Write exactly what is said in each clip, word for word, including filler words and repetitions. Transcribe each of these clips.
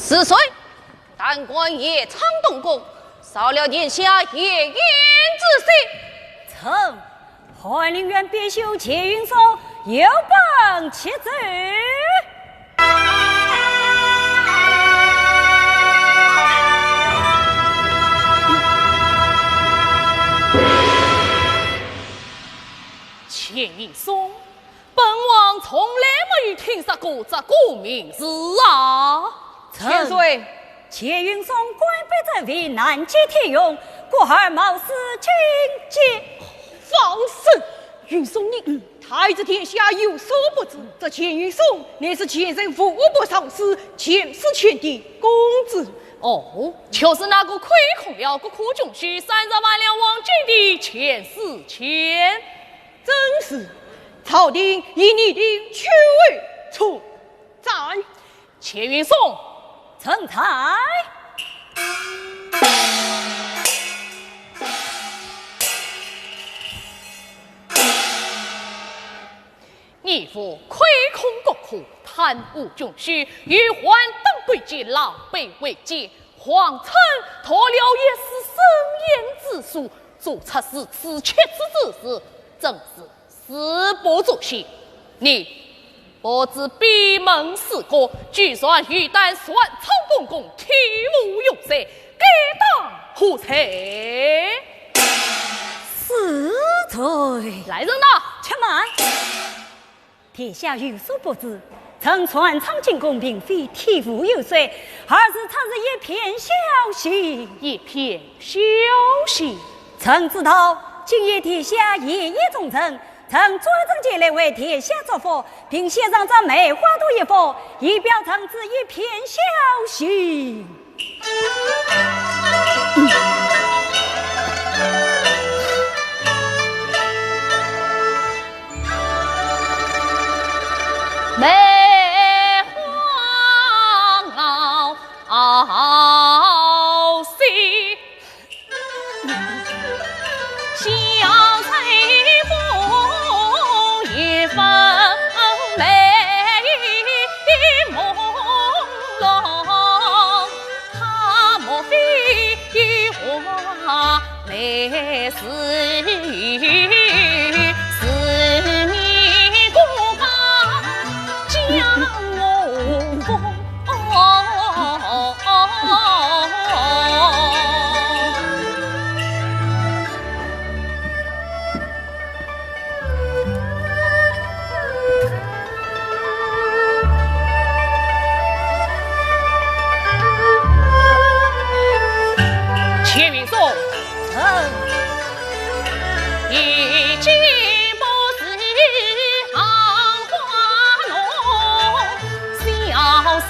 是谁胆敢夜闯东宫，扰了殿下夜宴之兴？臣，翰林院编修钱云松有本启奏。钱云松，本王从来没有听说过这个名字啊。千岁，钱云松官拜在南极天用，故而冒死进见。放肆！云松你，太子殿下有所不知，这钱云松乃是前任户部尚书钱思乾的公子。哦，就是那个亏空了国科中举，三十万两黄金的钱思乾。正是，朝廷已擬定秋后出战。钱云松，臣在。你父亏空国科，贪污军需，又患当归奸，狼狈为奸，谎称读了一纸申冤之书，做出如此绝子之事，真是 誓不作谢。你不知闭门思过，居然有胆擅闯东宫，替父游说，该当何罪？死罪！来人呐！且慢！殿下有所不知，臣擅闯进宫，并非替父游说，而是出自一片消息。一片消息？臣知道，今夜殿下夜宴重臣， 臣专程前来为殿下祝福，并献上这梅花图一幅，以表臣之一片消息。梅花傲雪。 小吹风，一分美梦落，她莫非花来自雨，思念孤芳将我风。 钱云松。臣。 已经不是杏花浓，小小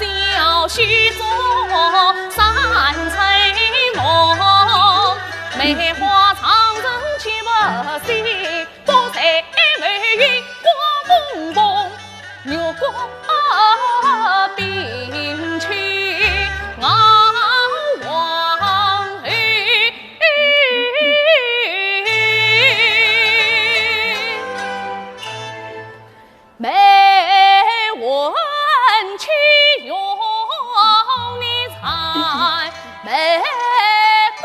许做三春梦。梅花长成绝不谢，不在梅雨刮风风。 月光冰清遨黄河，梅魂起，有你在梅宫。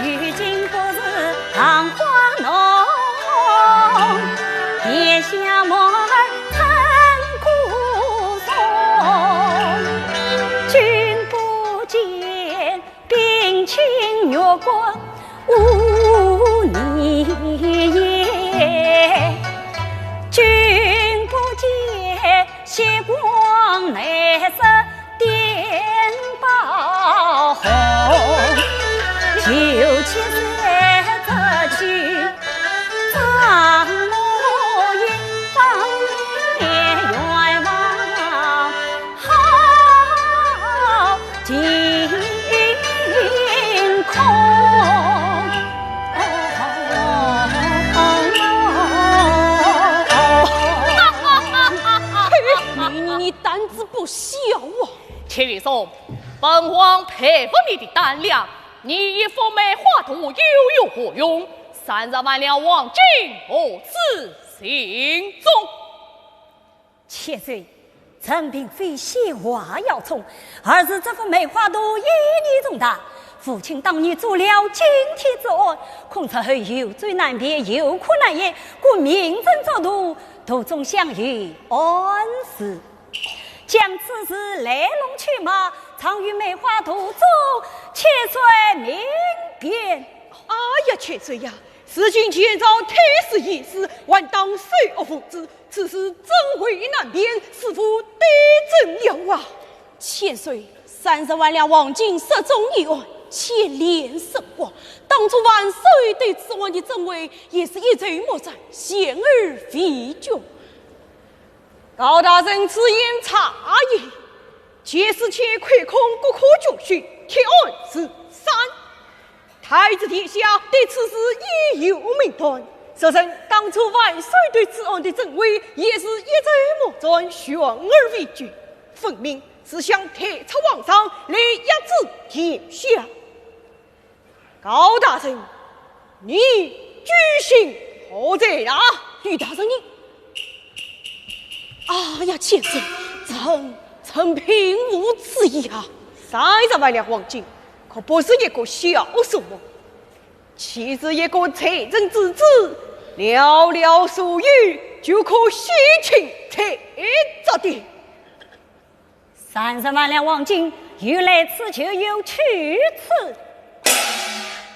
如今不是杏花浓，殿下满耳称孤松。君不见，冰清玉骨无疑也。君不见， 血光难色钿宝红，求妾在这去，张目影，方免冤枉好情空。 你，你，你胆子不小啊！钱云松，本王佩服你的胆量，你一幅梅花图又有何用？但若万两黄金，何至行踪？千岁，臣并非闲话要冲，而是这幅梅花图意义重大。父亲当年做了惊天之案，恐日后游追难辨，有苦难言，故命臣作图，图中向有暗示。 将此事来龙去脉，藏于梅花图中，千岁明辨。哎呀，千岁呀，如今前朝太师已死，还当手握佛珠，此事真为难辨，是否得正了啊？千岁，三十万两黄金失踪一案，牵连甚广，当初万岁对此案的审问，也是一筹莫展，悬而未决。 高大人此言差矣，前世乾坤空，各科举举，铁案如山。太子殿下对此事已有明断，若然当初万岁对此案的审问，也是一筹莫展，悬而未决，分明是想弹出皇上来压制殿下。 高大人，你居心何在啊？于大人你……哎呀，千岁，臣，臣并无此意啊。三十万两黄金，可不是一个小数目，岂是一个罪人之子，寥寥数语就可洗清罪责的。 三十万两黄金，有来此就有去处。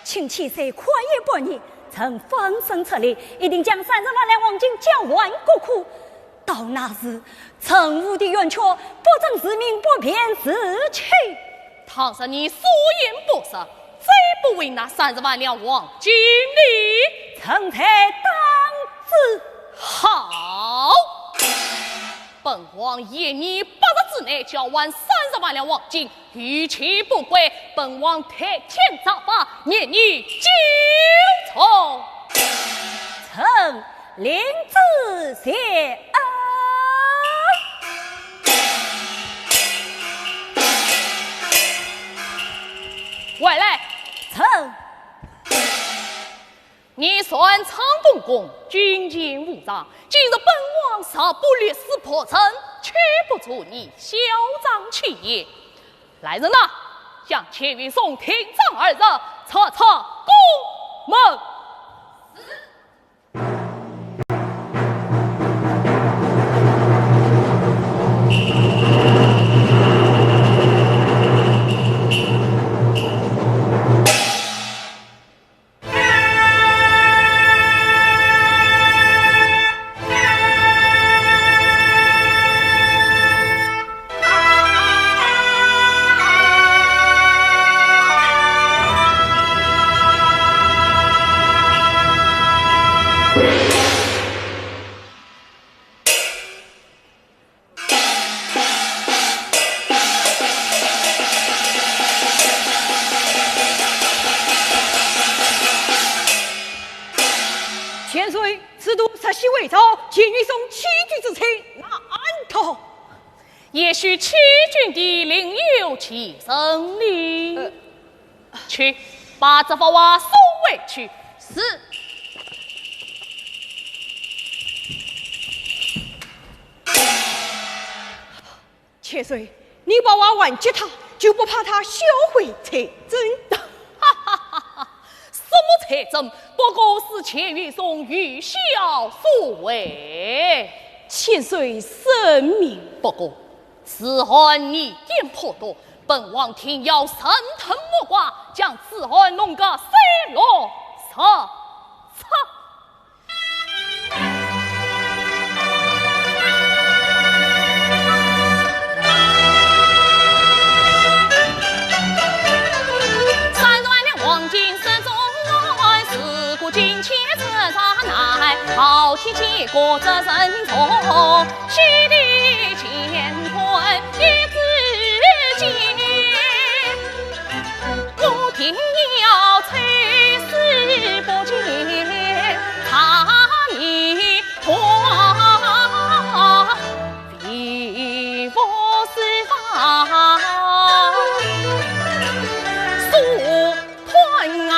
请千岁宽限半年，臣翻身出来，一定将三十万两黄金交还各科。到那时，臣无地愿却，不准自鸣不平自弃。倘若你所言不实，再不为那三十万两黄金哩，臣才当之。好。 本王限你八日之内交还三十万两黄金，逾期不归，本王特遣查法，严你九重。臣领旨谢恩。回来。臣。 你擅闯东宫，军前误闯，今日本王若不律师破阵，岂不助你昭彰气焰？来人呐，将钱云松、廷杖二人，速速宫门。千岁，此图实系伪造，钱云松起居之罪难逃。也许欺君的另有其人哩。呃， 去，把这幅画送回去。是。千岁，你把画还给他，就不怕他销毁财政？哈哈哈哈，什么财政？不过是钱云松愚孝所为。千岁圣明。不过， 此案疑点颇多，本王定要顺藤摸瓜，将此案弄个水落石出。三十万两黄金失踪案，事过境迁出查难，好奇结果责任重。 须理乾坤一纸间，我定要抽丝剥茧查谜团，微服私访，速团啊！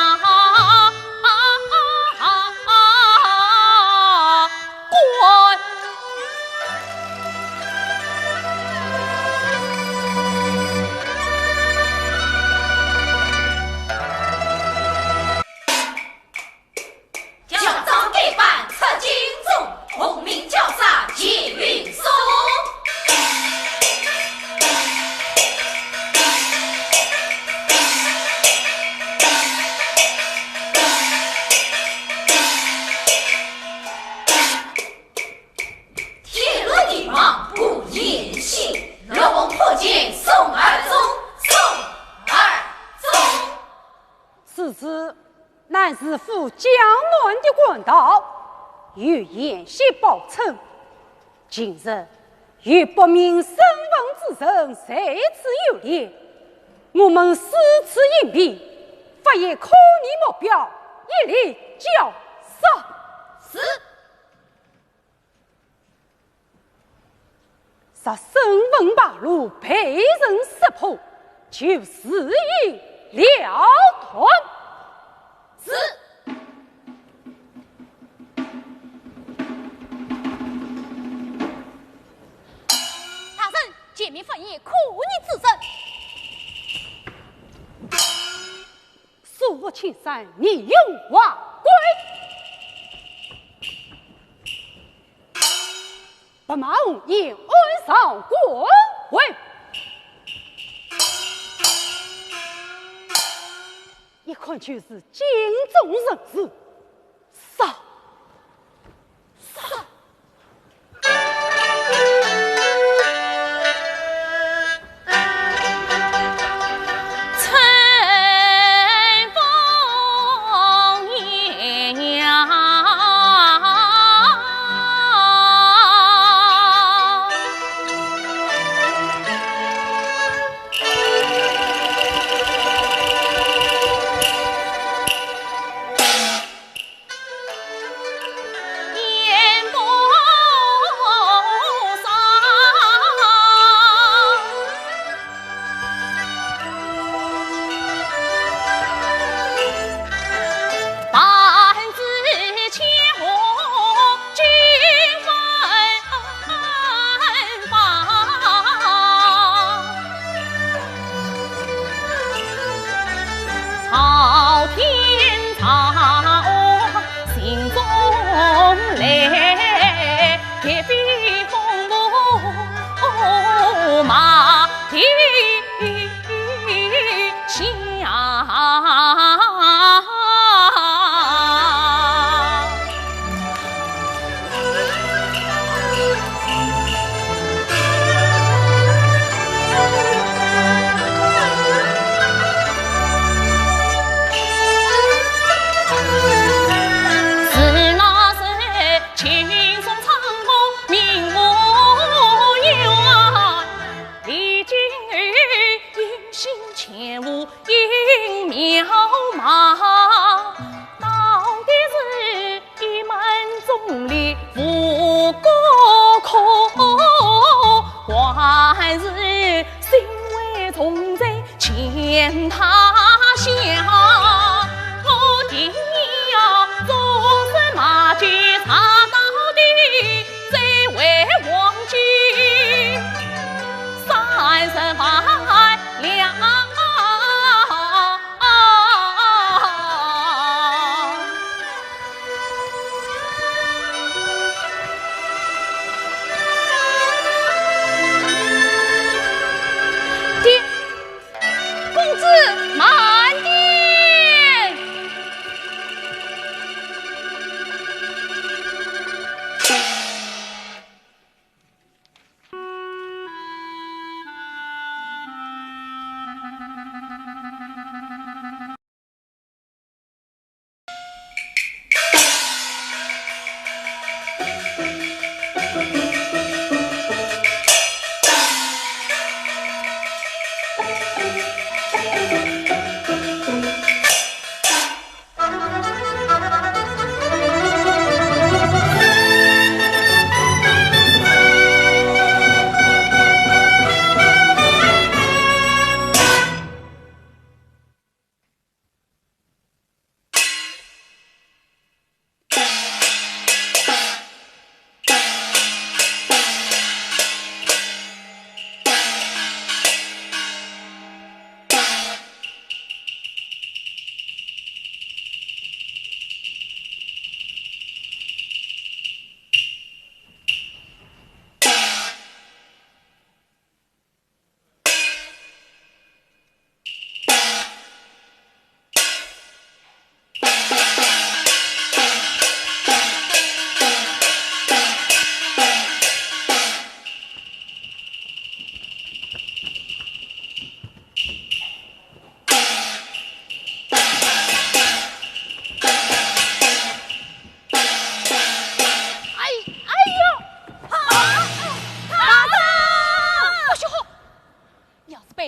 是赴江南的官道，有沿线报称，近日有不明身份之人在此游猎，我们四处隐蔽，发现可疑目标，一律绞杀。是。 若身份败露，被人识破，就自行了断。是。大人，前面发现可疑之人。速入青山，疑云画归。 白马红缨，按上官位。一看就是京中人士。杀！杀！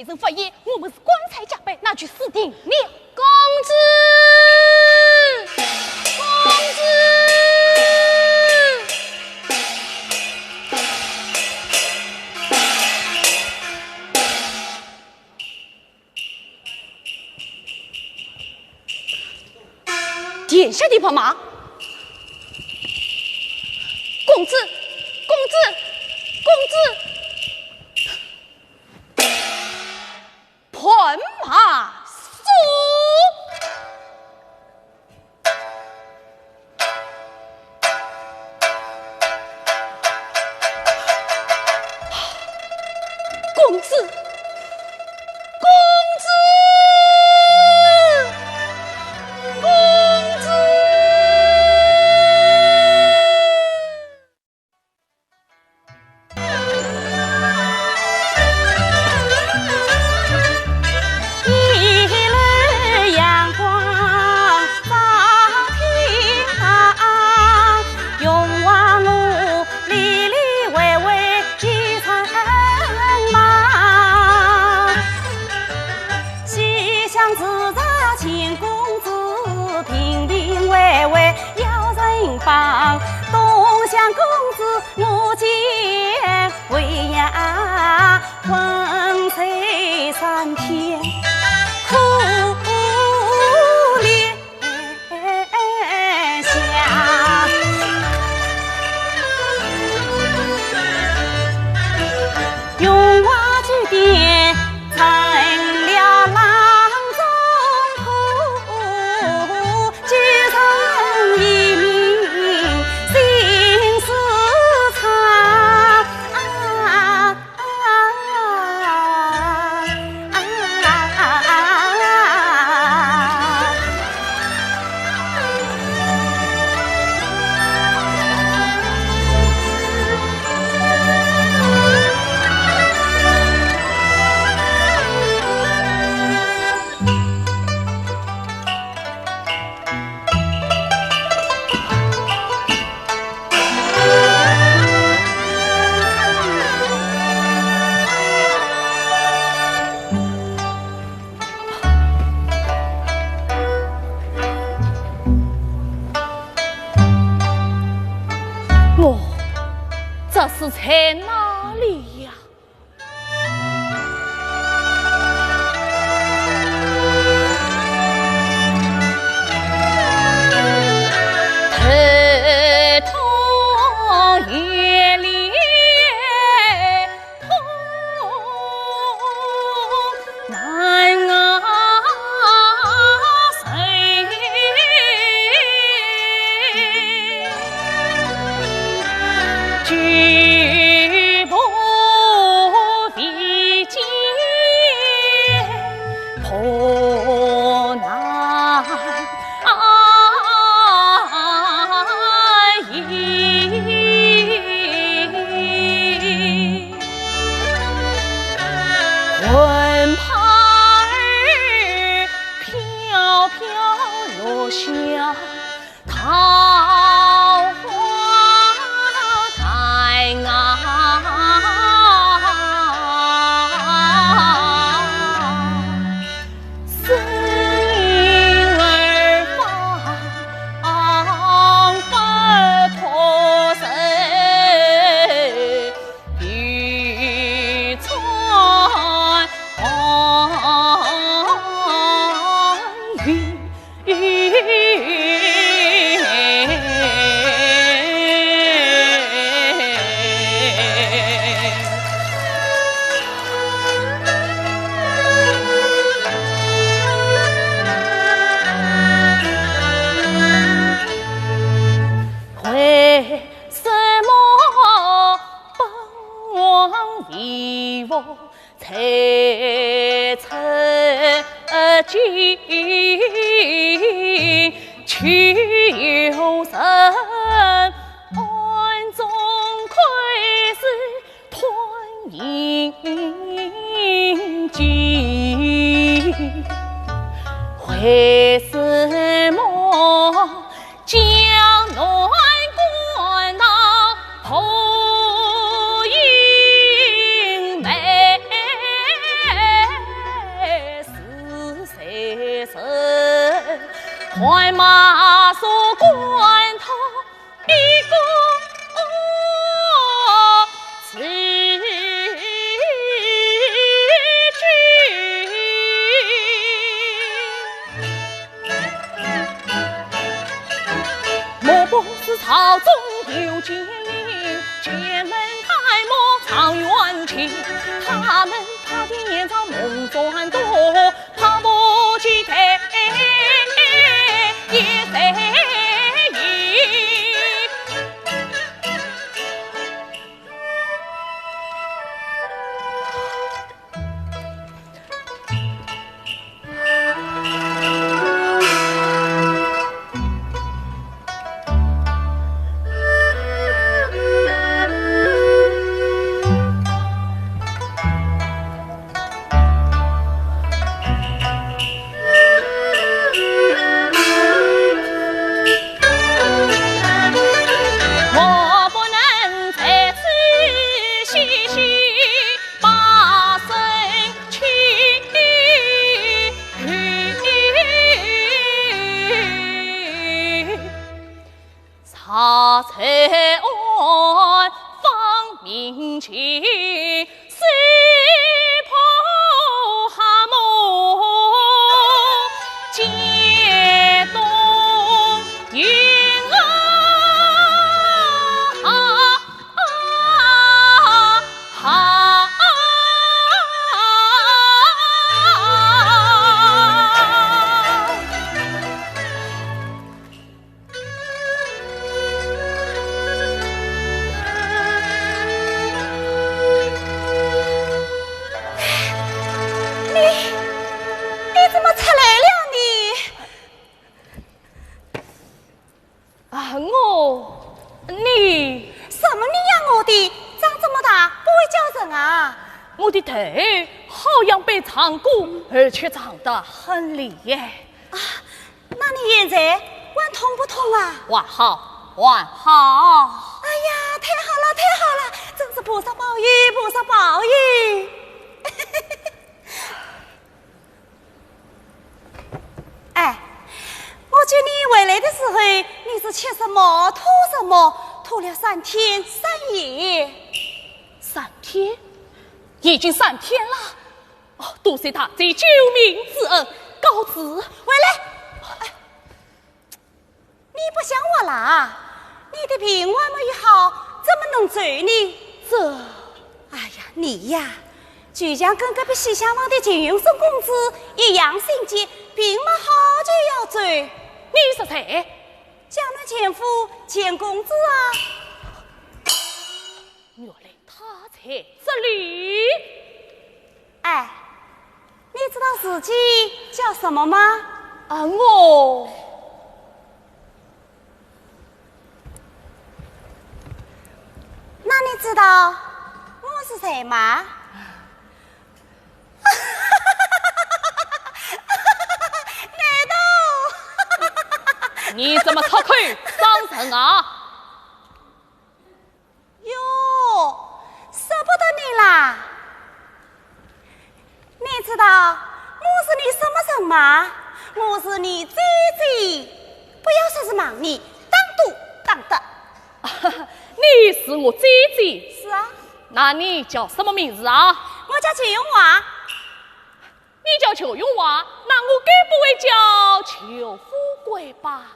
人发现我们是棺材甲板，那就死定了。公子，公子。殿下的白马。公子，公子，公子。 盘马谡。公子，公子，公子。 一轮阳光照天堂，荣华富丽里微微一尘茫。西厢自在秦公子，平平微微 要人帮，东厢公子我见为呀，昏睡三天可怜下。荣华酒店成了郎中铺， 旧人遗命心事长。啊，啊，啊，啊。 我这是在哪里呀？ 头痛眼里痛难熬神。 举步维艰，破难言。魂魄儿飘飘落下 桃花潭啊，生儿方不破身，欲穿黄云。 为什么本王义父 在此境，岂有人暗中窥视探营计？为什么 将男官那后影眉？快马速赶趟一个自去。莫不是朝中有奸佞，前门开幕状元请，他们怕的年朝梦转多， 怕不及待也在意。我不能在此歇息，把身轻。 茶在案方明镜，水泡蛤蟆见东云啊。 你，你怎么出来了呢？啊，我，你，什么你呀我的？长这么大，不会叫人啊？我的头好像被撞过，而且撞得很厉害。啊， 那你现在还痛不痛啊？还好，还好。哎呀，太好了，太好了，真是菩萨保佑，菩萨保佑。哎，我见你回来的时候，你是吃什么，吐什么，吐了三天三夜。三天？已经三天了。 哦，多谢大姐救命之恩，告辞。回来！哎，你不像话啦！你的病还没有好，怎么能走呢？这……哎呀，你呀，就像跟隔壁西厢房的秦云松公子一样心急，病没好就要走。你说谁？江南钱夫钱公子啊。 原来他在这里。哎，你知道自己叫什么吗？啊，我……那你知道我是谁吗？难道……你怎么出口伤人啊？ 哟，舍不得你啦！你知道我是你什么人吗？我是你姐姐，不要说是忘恩，当多当得。你是我姐姐？是啊。那你叫什么名字啊？我叫秦云华。 你叫裘永华，那我该不会叫裘富贵吧？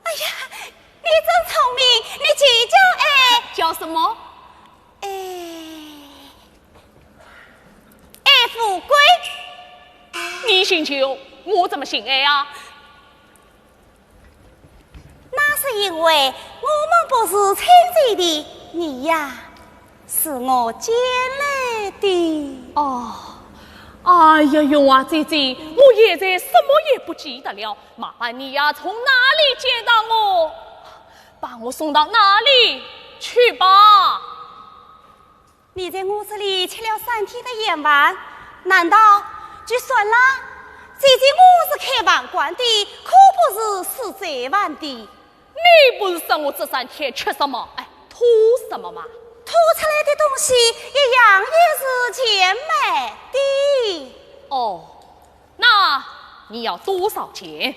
哎呀，你真聪明，你就叫矮……叫什么？矮……矮富贵。你姓裘，我怎么姓矮啊？ 那是因为我们不是亲戚的，你呀，是我捡来的。哦，哎呀，永华姐姐，我现在什么也不记得了，麻烦你呀，从哪里捡到我，把我送到哪里去吧。 你在我这里吃了三天的闲饭，难道就算了？姐姐，我是开饭馆的，可不是吃罪犯的。你不是说我这三天吃什么，哎，吐什么吗？吐出来的东西一样也是贱卖的。哦，那你要多少钱？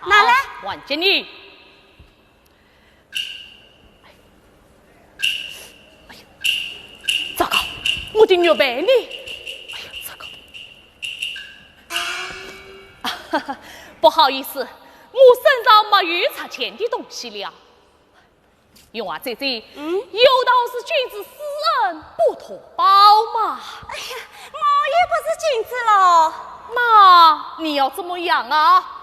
拿来。还给你。哎呀，糟糕，我的玉佩呢？哎呀，糟糕！啊，哈哈，不好意思，我身上没有值钱的东西了。 云华姐姐，嗯？有道是君子施恩不图报嘛。哎呀，我也不是君子喽。那你要怎么样啊？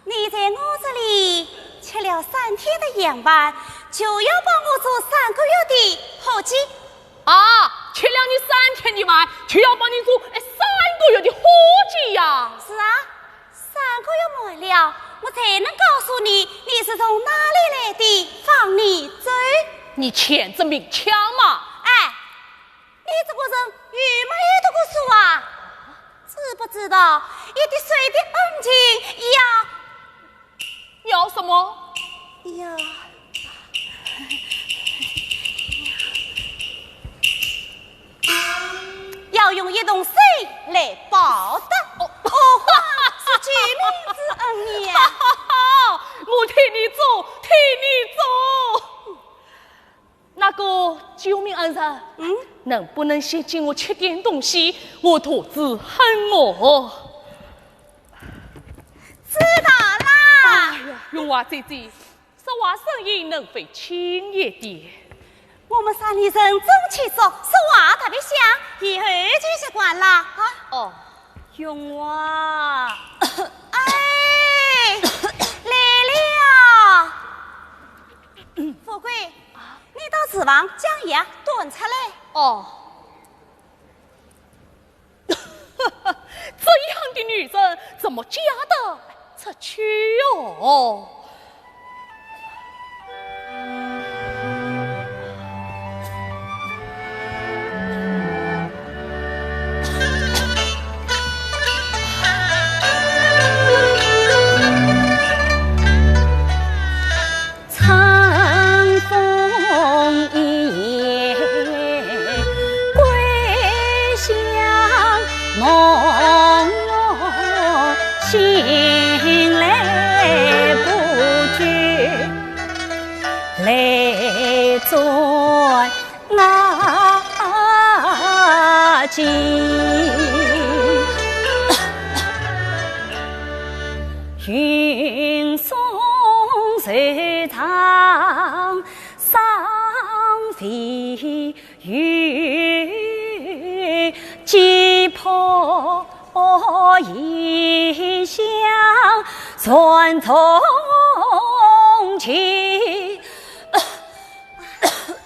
你在我这里吃了三天的盐饭，就要帮我做三个月的伙计。啊，吃了你三天的饭，就要帮你做，哎，三个月的伙计呀？是啊， 三个月满了，我才能告诉你，你是从哪里来的，放你走。你签这名契嘛？哎，你这个人有没有读过书啊？知不知道一滴水的恩情要，要什么？要 要用一桶水来报答，哦，何况是救命之恩呀。我替你做，替你做。那个救命恩人，嗯？能不能先请我吃点东西？我肚子很饿。知道啦。哎呀，云华姐姐， 说话声音能否轻一点？我们山里人中气足，说话特别响，以后就习惯了啊。哦，云华。哎，来了。富贵，你到厨房将药端出来。哦。 这样的女人怎么嫁得出去哦？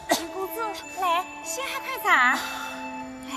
林公子，来，歇下快茶。来。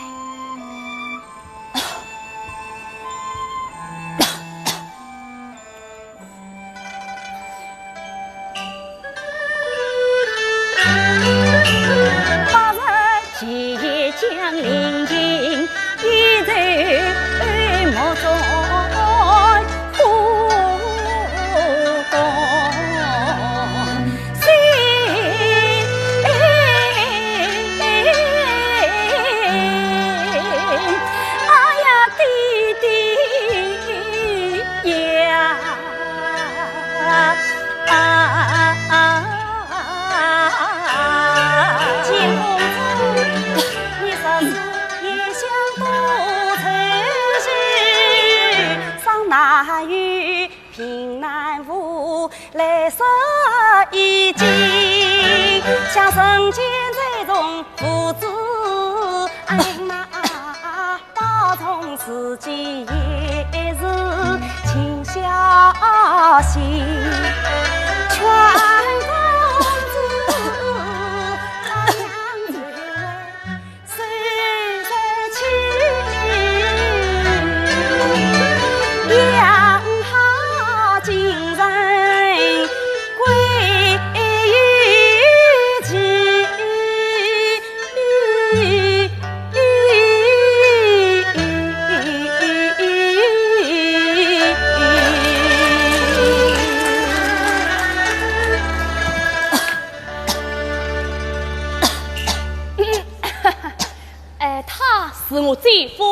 哎，他是我姐夫。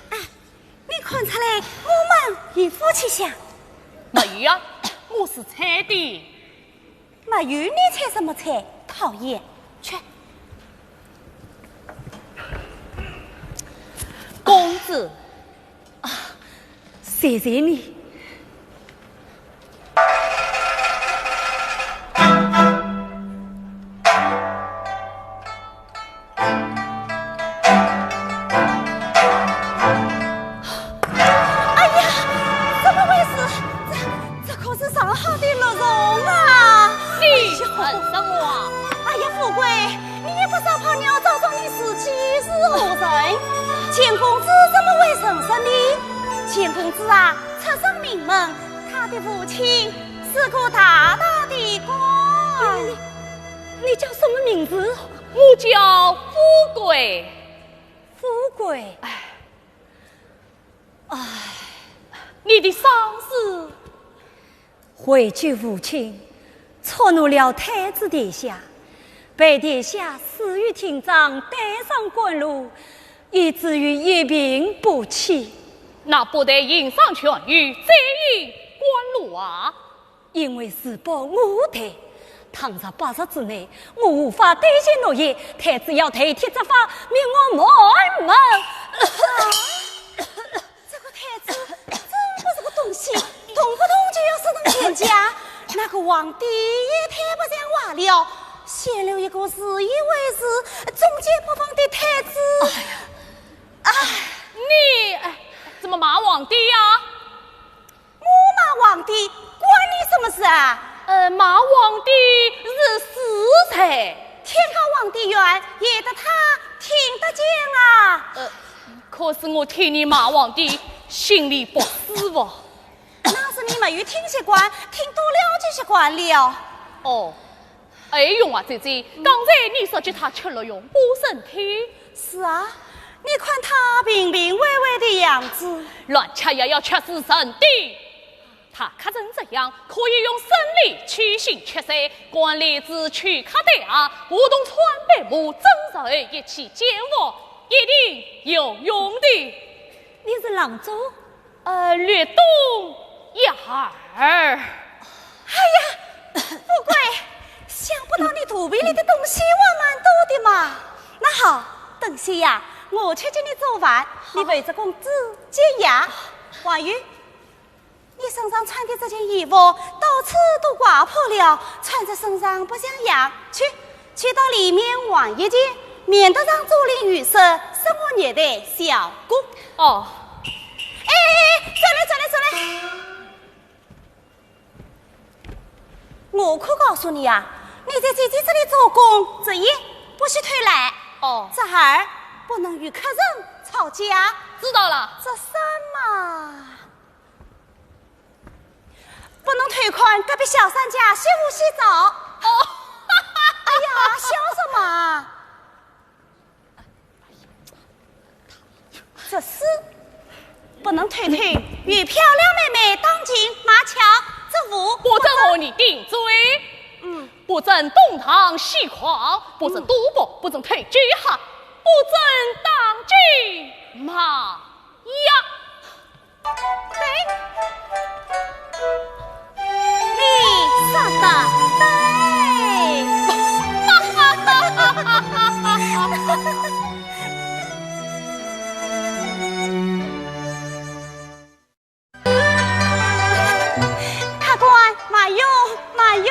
哎，你看出来我们有福气享。没有啊，我是猜的。没有你猜什么猜？讨厌！去。公子。啊，谢谢你。 哎呀，怎么回事？这，这可是上好的鹿茸啊！你干什么？哎呀，富贵，你也不烧泡尿，照照你自己是何人？钱公子怎么会认识你？钱公子啊，出身名门，他的父亲是个大大的官。你，你叫什么名字？我叫富贵。富贵？哎。 唉，你的伤势？为救父亲，触怒了太子殿下，被殿下赐予厅长，戴上官禄，以至于一病不起。那不得刑上劝谕，再以官禄啊？ 因为是保我的，倘若八日之内我无法兑现诺言，太子要对天执法，命我满门。这个太子真不是个东西，动不动就要杀人全家。那个皇帝也太不像话了，选了一个自以为是、忠奸不分的太子。哎呀，哎，你，哎，怎么骂皇帝呀？ 我骂皇帝，关你什么事啊？呃，骂皇帝是死罪。天高皇帝远，也得他听得见啊。呃，可是我听你骂皇帝，心里不舒服。那是你没有听习惯，听多了就习惯了。哦， 哎，荣华姐姐，刚才你说起他吃鹿茸补身体。是啊，你看他病病歪歪的样子。乱吃也要吃死人的。他咳成这样，可以用参里去腥祛湿，灌莲子去咳带啊，胡同川贝母蒸熟后一起煎服，一定有用的。你是郎中？ 呃，略懂一二。哎呀，富贵，想不到你肚皮里的东西还蛮多的嘛。那好，等歇呀，我去给你做饭，你陪着公子煎药。王宇，你身上穿的这件衣服到处都刮破了，穿在身上不像样。去， 去到里面换一件，免得让竹林雨湿，失我热的效果。哦。哎，哎，哎，转来，转来，转来。我可告诉你啊，你在姐姐这里做工，这一不许偷懒。哦。这二不能与客人吵架。知道了。这三嘛， 不能偷看隔壁小三家洗不洗澡。哦。哎呀，笑什么？这四，不能偷偷与漂亮妹妹当街骂俏。这五，不准和你顶嘴。嗯。不准东张西望，不准赌博，不准偷酒喝，不准当街骂呀。 对，你说得对。客官，慢用，慢用。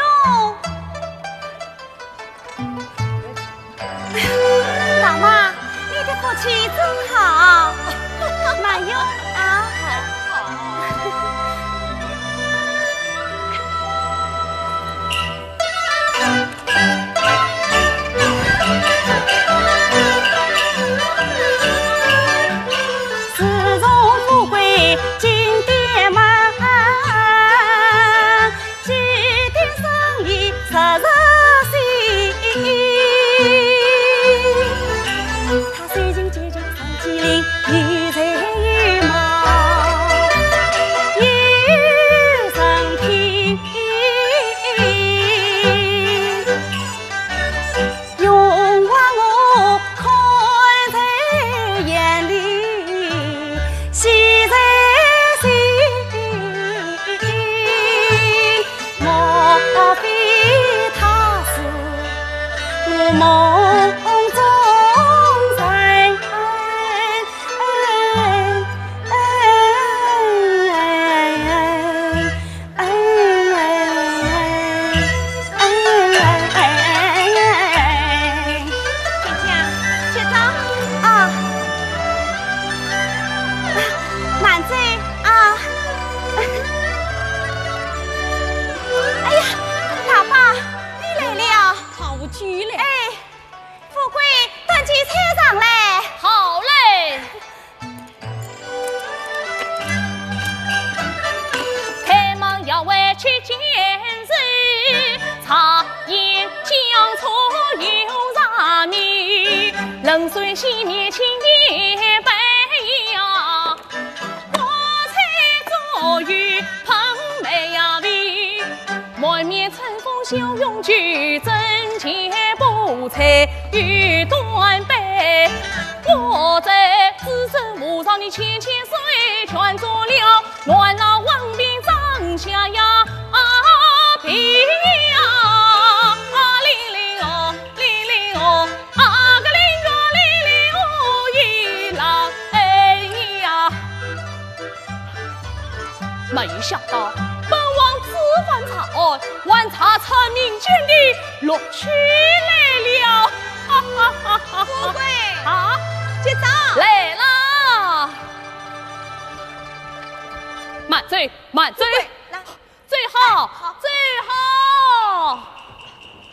大妈，你的福气真好。慢用啊。自从富贵进店门， 几点生意日日兴。他虽然结交张继林，有才有貌，有人品。荣华我看在眼里，喜在七件事，茶叶香茶又茶米，冷水洗面巾一百样，花菜粥油盆梅呀味，满面春风笑容举，整洁布菜又端杯。我在紫薇和尚的千千岁，全做了。 我那王平张下呀，啊，平呀，啊，哩哩哦，哩哩哦，啊个哩个哩哩哦，一郎哎呀。没有想到，本王只犯茶案，还查出民间的乐趣来了。哈哈哈哈！富贵，啊，接招。来啦！慢走，慢走。 来，最好，好，最好。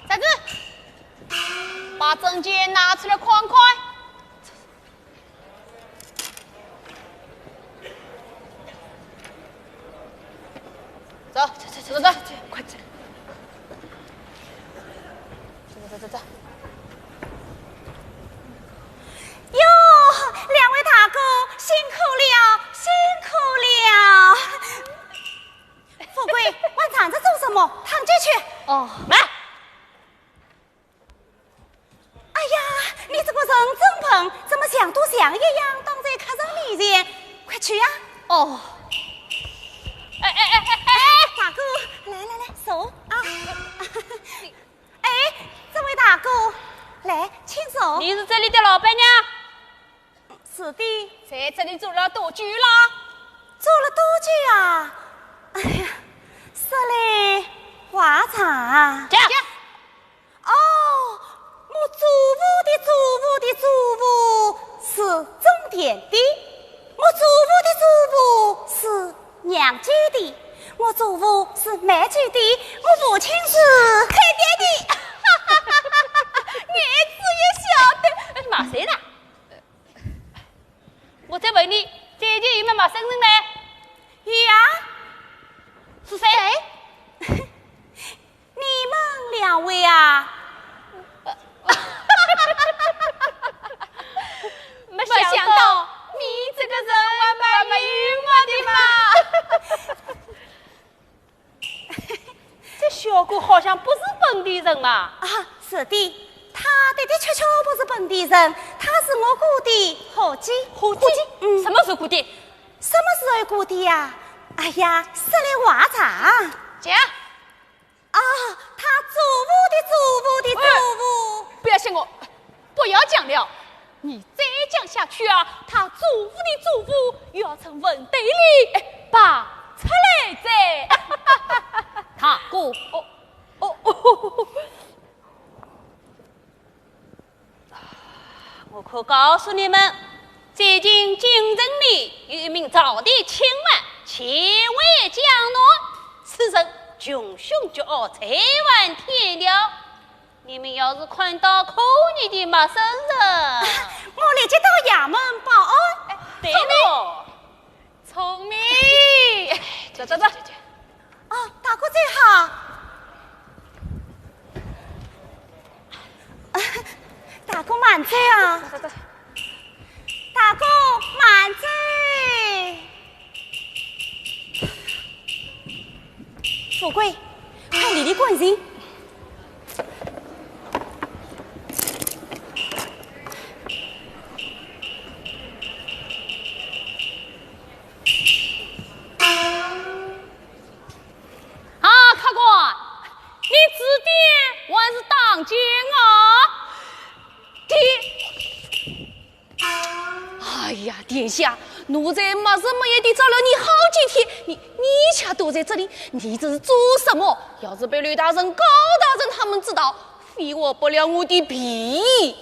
站住！把证件拿出来看看。走，走走走走走，快走！走走走走走。哟，两位大哥，辛苦了，辛苦了。 富贵，还站着做什么？上前去。哦，慢。哎呀，你这个人真笨，怎么像都像一样，挡在客人面前？快去呀！哦，哎哎哎哎哎，大哥，来来来，坐啊。哎，这位大哥，来，请坐。你是这里的老板娘？ 是的。在这里做了多久了？做了多久啊？哎呀，说来话长。讲。哦，我祖父的祖父的祖父是种田的，我祖父的祖父是酿酒的，我祖父是卖酒的，我父亲是开店的。你自己晓得。骂谁呢？ 我再问你，最近有没有陌生人来？有啊。是谁？你们两位啊？没想到你这个人还蛮幽默的嘛。 这小哥好像不是本地人嘛。啊，是的，他的的确确不是本地人，他是我姑的伙计。伙计？嗯。什么时候姑的？什么时候姑的呀？哎呀，说来话长。讲。啊，他祖父的祖父的祖父。不要吓我，不要讲了。 你再讲下去啊，他祖父的祖父要从坟堆里，哎，爬出来哉。大哥，哦，哦，哦，我可告诉你们，最近京城里有一名朝廷钦犯，前来江南，此人穷凶极恶，罪犯天条。 你们要是看到可疑的陌生人，我立即到衙门报案。对了，聪明。走走走。啊，大哥走好。大哥慢走啊。走走走。 大哥，慢走。富贵，快理理官情。啊，客官，你指点还是打箭啊？爹。 哎呀，殿下，奴才没日没夜地找了你好几天，你，你却躲在这里，你这是做什么？要是被刘大人、高大人他们知道，非我不了我的皮。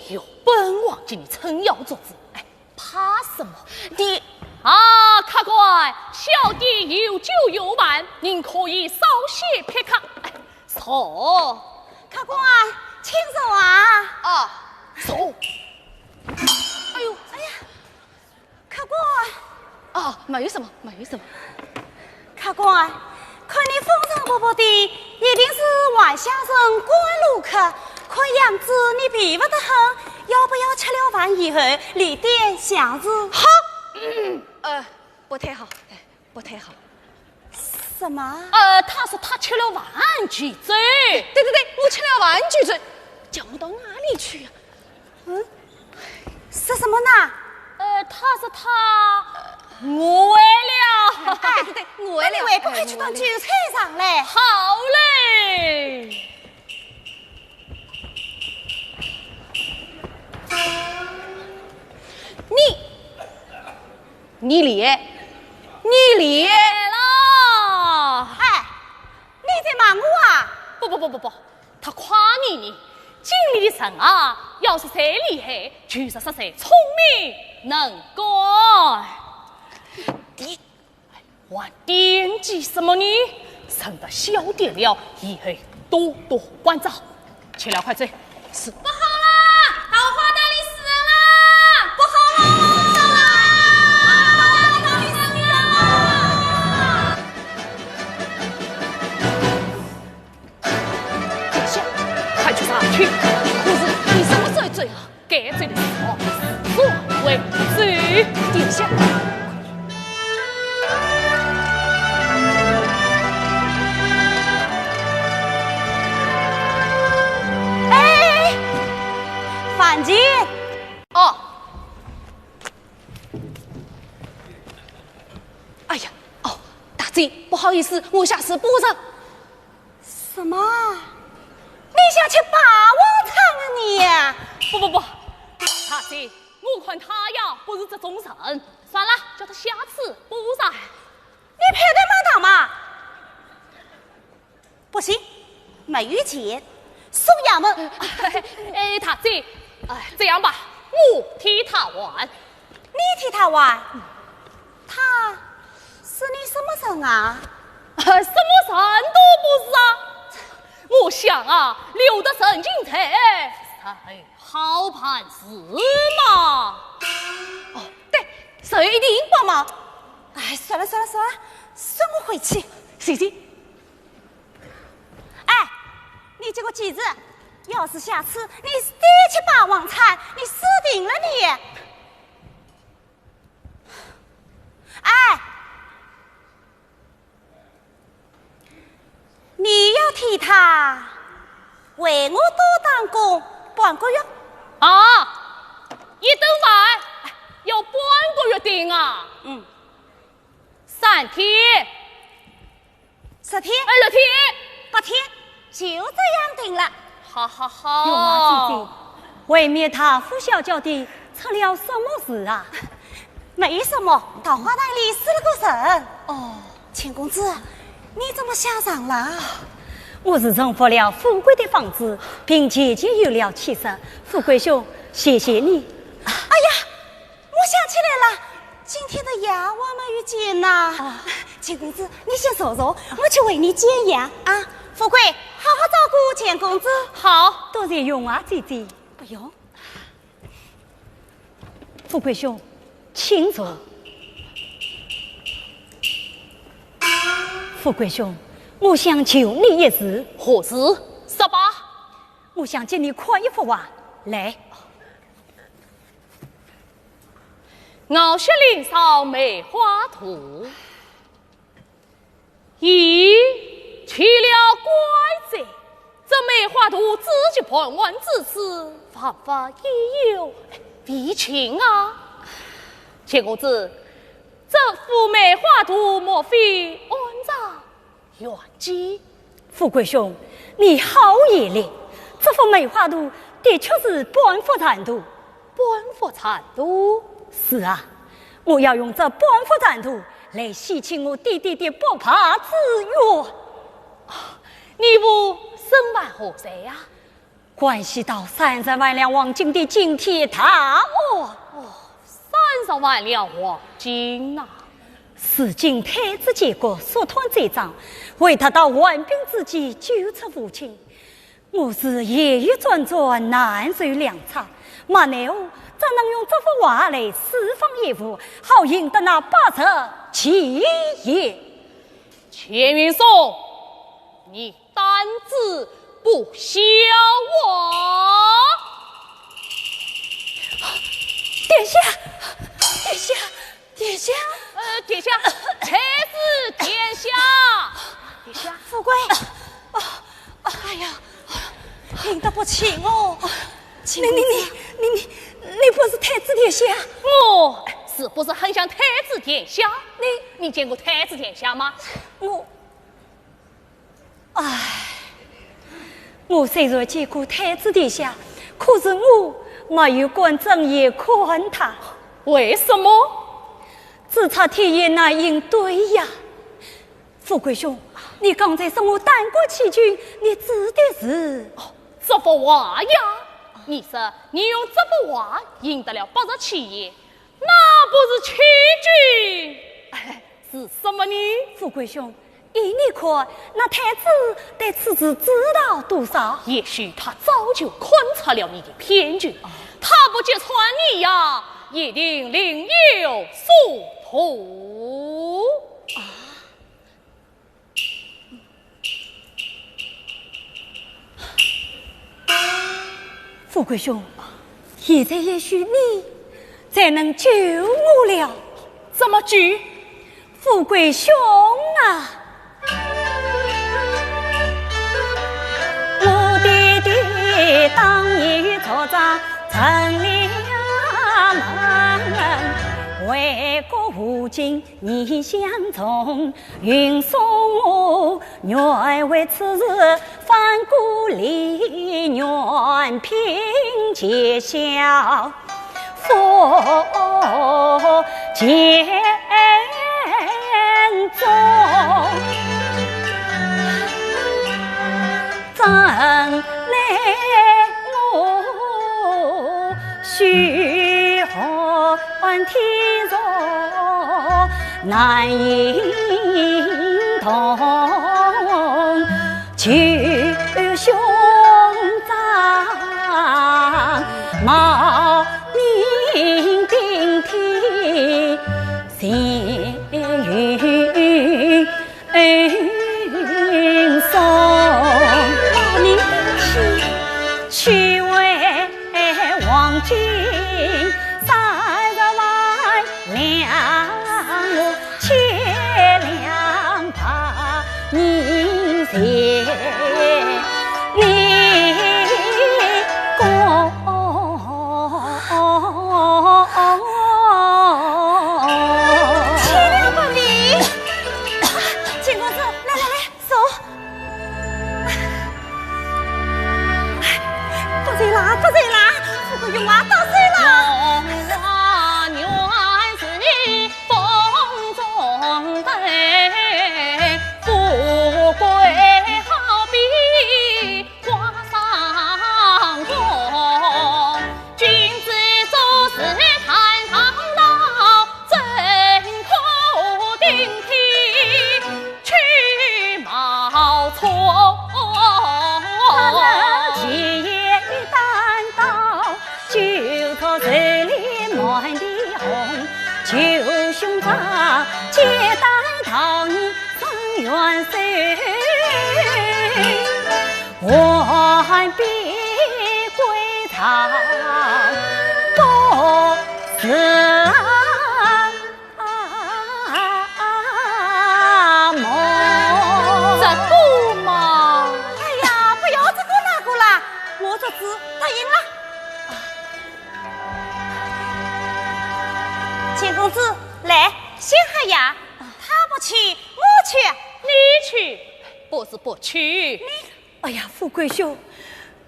有本王给你撑腰作子，哎，怕什么？你……啊，客官，小弟有酒有饭，您可以稍歇片刻。哎， 坐。客官，请坐啊。啊，坐。哎呦，哎呀，客官。啊，没有什么，没有什么。客官，看你风尘仆仆的，一定是外乡人赶路客。看样子你疲乏得很，要不要吃了饭以后留点详事？好。呃，不太好，哎，不太好。什么？呃，他说他吃了饭就走。对，对，对，我吃了饭就走，叫我到哪里去呀？嗯，说什么呢？呃，他说他误会了。哎，对，对，对，误会了。那你为不快去到酒菜上来？好嘞。你，你厉害，你厉害了。哎，你在骂我啊？不，不，不，不，不，他夸你呢。京里的人啊，要说谁厉害，就是说谁聪明能干。你还惦记什么呢？省得消点了，以后多多关照。起来，快走。是。不好了，桃花潭里死人了！不好了！桃花潭里死人了！ 殿下，快去查去。可是你什么时候走啊？该走的时候，是为走。殿下。哎，范进。哦。哎呀，哦，大姐，不好意思，我下次补上。 什么？你想吃霸王餐啊你？不，不，不，大姐，我看他呀不是这种人，算了，叫他下次补上。你拍台骂堂吗？不行，没有钱，送衙门。哎，大姐，哎，这样吧，我替他还。你替他还？他是你什么人啊？什么人都不是啊。我想啊，留得人情在，才好办事嘛。哦，对，谁一定帮忙。哎，算了算了算了，送我回去。行行。哎，你这个疯子，要是下次你再吃霸王餐，你死定了你！ 哎，你要替他为我多打工半个月。啊，一顿饭要半个月定啊？嗯。三天。 十天，二十天，八天，就这样定了。好好好。月华姐姐，外面大呼小叫的，出了什么事啊？没什么，桃花潭里死了个人。哦。钱公子，你怎么下场了？我是重复了富贵的方子，并渐渐有了起色。富贵兄，谢谢你。哎呀， 我想起来了，今天的夜我没有煎呐。啊。钱公子，你先坐坐，我去为你煎呀。啊，富贵，好好照顾钱公子。好，多谢月华姐姐。不用。富贵兄，请坐。富贵兄，我想求你一事。何事？说吧。我想给你看一幅画，来。 傲雪凌霜梅花图，咦，奇了怪哉！这梅花图之集盘玩之词，乏乏亦有，未尽啊。钱公子，这幅梅花图莫非安葬 原迹。富贵兄，你好眼力，这幅梅花图的确是半幅残图。半幅残图？是啊，我要用这半幅残图来洗清我爹爹的不白之冤。啊，你父身犯何罪呀？ 关系到三十万两黄金的惊天大案。哦，三十万两黄金呐！如今太子监国，速断罪状，为他到患病之际救出父亲，我是夜夜转转，难受良策。莫奈何，只能用这幅画来释放冤仇，好赢得那八十七元。钱云松，你胆子不小啊！殿下，殿下，殿下。呃，殿下，还是殿下。殿下。富贵。哦，哎呀，病得不轻哦。你，你，你，你，你，你不是太子殿下？我是不是很像太子殿下？你，你见过太子殿下吗？我，唉，我虽然见过太子殿下，可是我没有敢正眼看他。为什么？只差天眼难应对呀。富贵兄，你刚才说我胆高欺君，你指的是？哦，这幅画呀，你说你用这幅画应得了八十七爷，那不是欺君，哎，是什么呢？富贵兄，依你看，那太子对此事知道多少？也许他早就勘察了你的骗局，他不揭穿你呀，一定另有所图。啊，富贵兄，现在也许你才能救我了。怎么救？富贵兄啊！我爹爹当年出征城里门，为国护京 你相从，运送我，愿为此事翻过离原平结孝，父见终。怎奈我 须寒天热，难行动，救兄长，冒名顶替，前云 送。冒名顶替。去为黄金三十万两，我千两白银谢你功。千两白银？钱公子，来来来， 走。得罪了，得罪了，富贵兄啊，得罪了。这个嘛。哎呀，不要这个那个啦，我这次答应了。钱公子，来，先喝呀。他不去，我去。你去，不是不去。你，哎呀，富贵兄，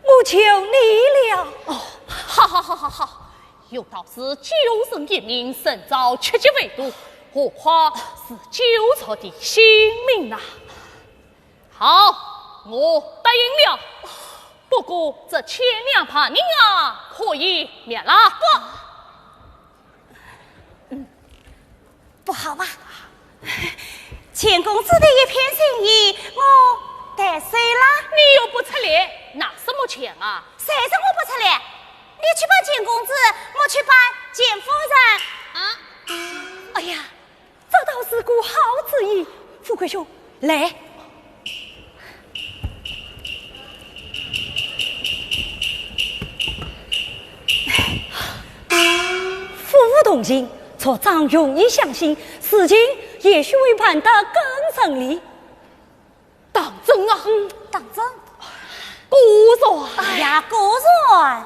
我求你了。哦，好好好好好， 有道是救人一命胜造七级浮屠，何况是救出的性命呐。好，我答应了。不过这千两白银啊，可以免了。不，嗯，不好啊！钱公子的一片心意，我得罪了。你又不出力，拿什么钱啊？谁说我不出力？ 你去扮钱公子，我去扮钱夫人。啊？哎呀，这倒是个好主意。富贵兄，来。夫妇同情，族长容易相信，事情也许会办得更顺利。当真啊？嗯，当真。果然。呀，果然。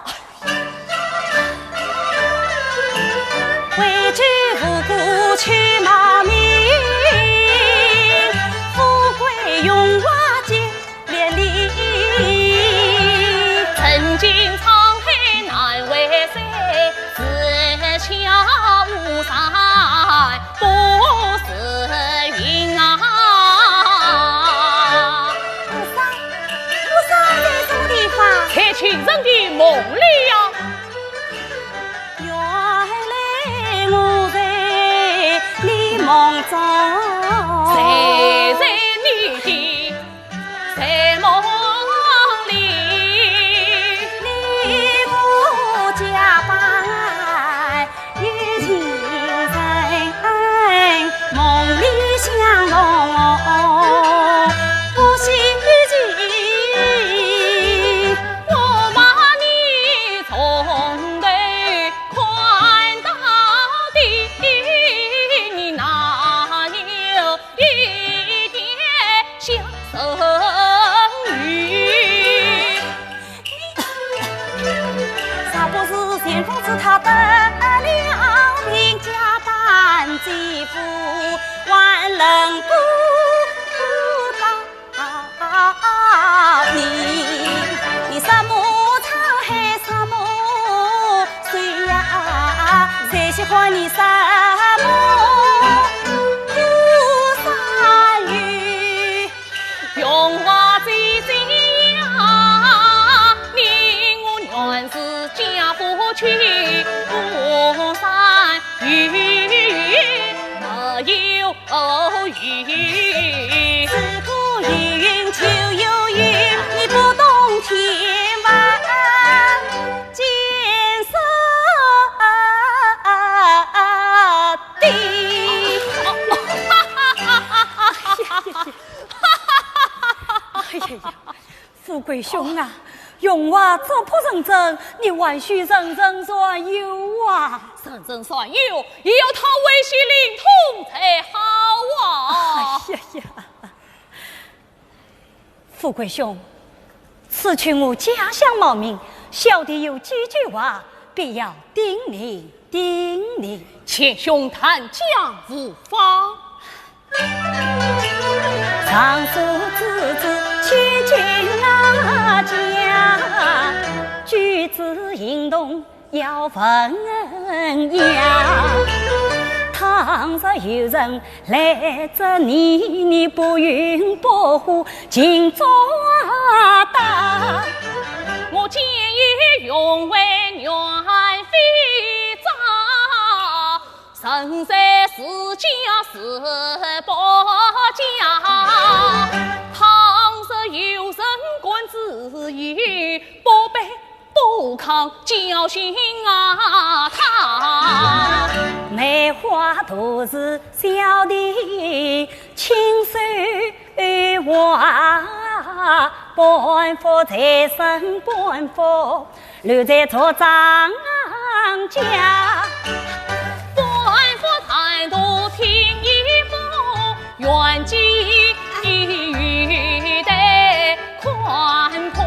和尚，和尚在什么地方？在情人的梦里呀。原来我在你梦中。谁在你的在梦里？你我结拜有情人，梦里相逢不稀奇。我把你从头看到底，你哪有一点小生趣？若不是前夫知他得了病，假扮姐夫，还轮不到你。你什么唱，喊什么 谁呀，谁喜欢你什么不善语？荣华贵贱呀，你我原是嫁不娶，不善语，没有 哦，云。自古有云就有雨，你不懂天文建设的。哎呀呀， 富贵兄啊，荣华足不成真，你还需认真才有啊。认真才有，也要讨危喜灵通才好啊。哎呀呀，富贵兄，此去我家乡冒名，小弟有几句话，必要叮咛叮咛。请兄谈讲无妨。 常说知己千金啊家，举止行动要文雅。倘若有人来着你，你不愠不火尽作答。我见义勇为，远非诼。 人在自家是不假，倘若有人敢质疑，不卑不亢教训啊他。梅花都是小弟亲手 话，半幅财神半幅留在族长家。半幅财都听一幅，原寄待看破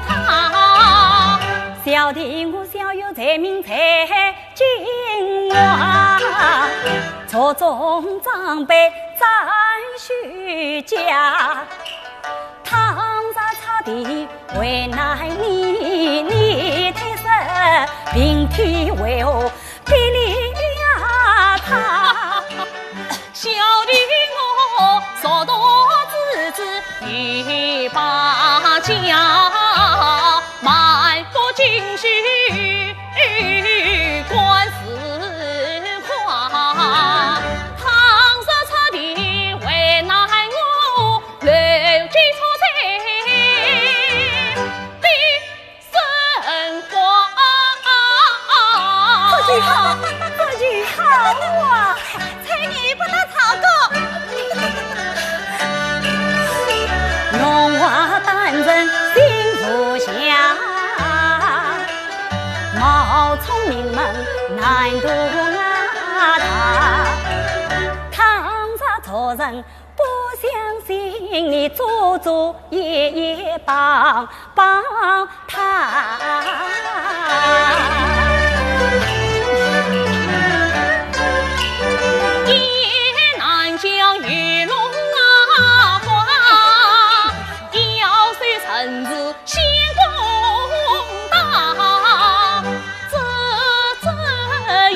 他。小弟我小有才名才 金华，族中长辈赞许佳。倘若差的为难你，你推说平替为何不理呀他？ 小弟我熟读知己一把家，满腹经纶观四方。倘若出题为难我，留给出谁的 生活。这句好，这句好啊！才你不得吵过。唐朝做人不相信，你做做也也帮帮他。也难将鱼龙啊花，要水神子 先攻打，这这一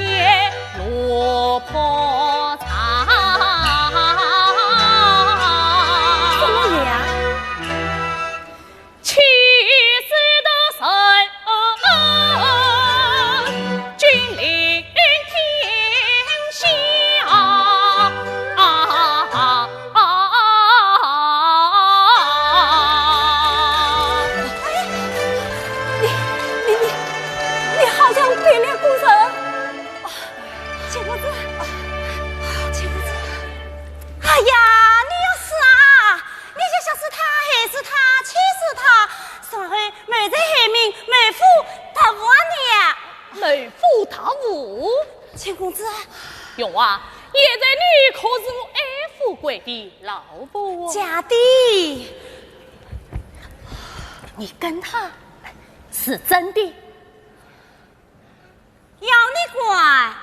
夜落破茶。怎么样？气死的神君临天下。啊啊啊！哎，你你你你好像变了个人。啊，钱公子，啊，钱公子。哎呀，你要死啊！你就想死他，害死他，气死他，然后谋财害命，谋夫夺妇啊你！谋夫夺妇？钱公子， 荣华，现在你可是我爱富贵的老婆啊。假的。你跟他是真的？要你管！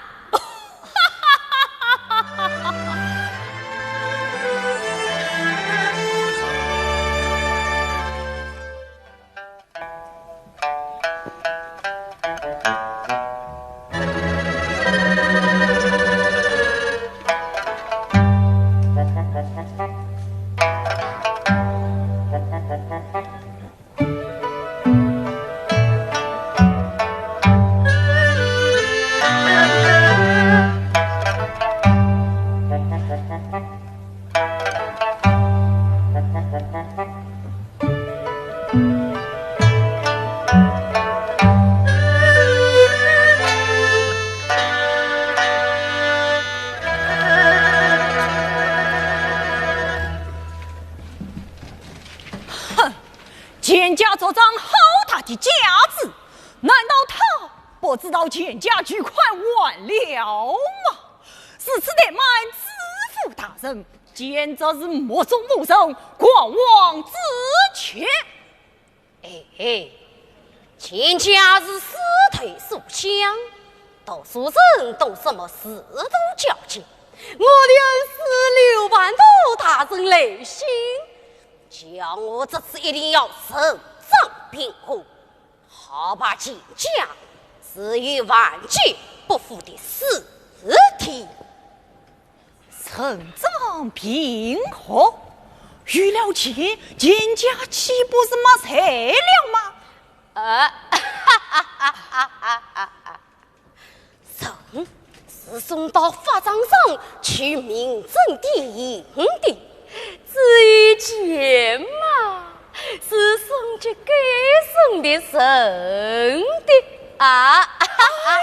哼，钱家族长好大的架子，难道他不知道钱家巨款完了吗？如此怠慢知府大人，简直是目中无人，狂妄之极。 哎，钱家是世代书香，读书人懂什么制度交接，我便是刘万都大人来信，叫我这次一定要呈上禀过，好把钱家置于万劫不复的死地。 呈上禀过，有了钱，钱家岂不是没财了吗？呃，人是送到法场上去明正殿行的，至于钱嘛，是送给该省的人的啊。哎呀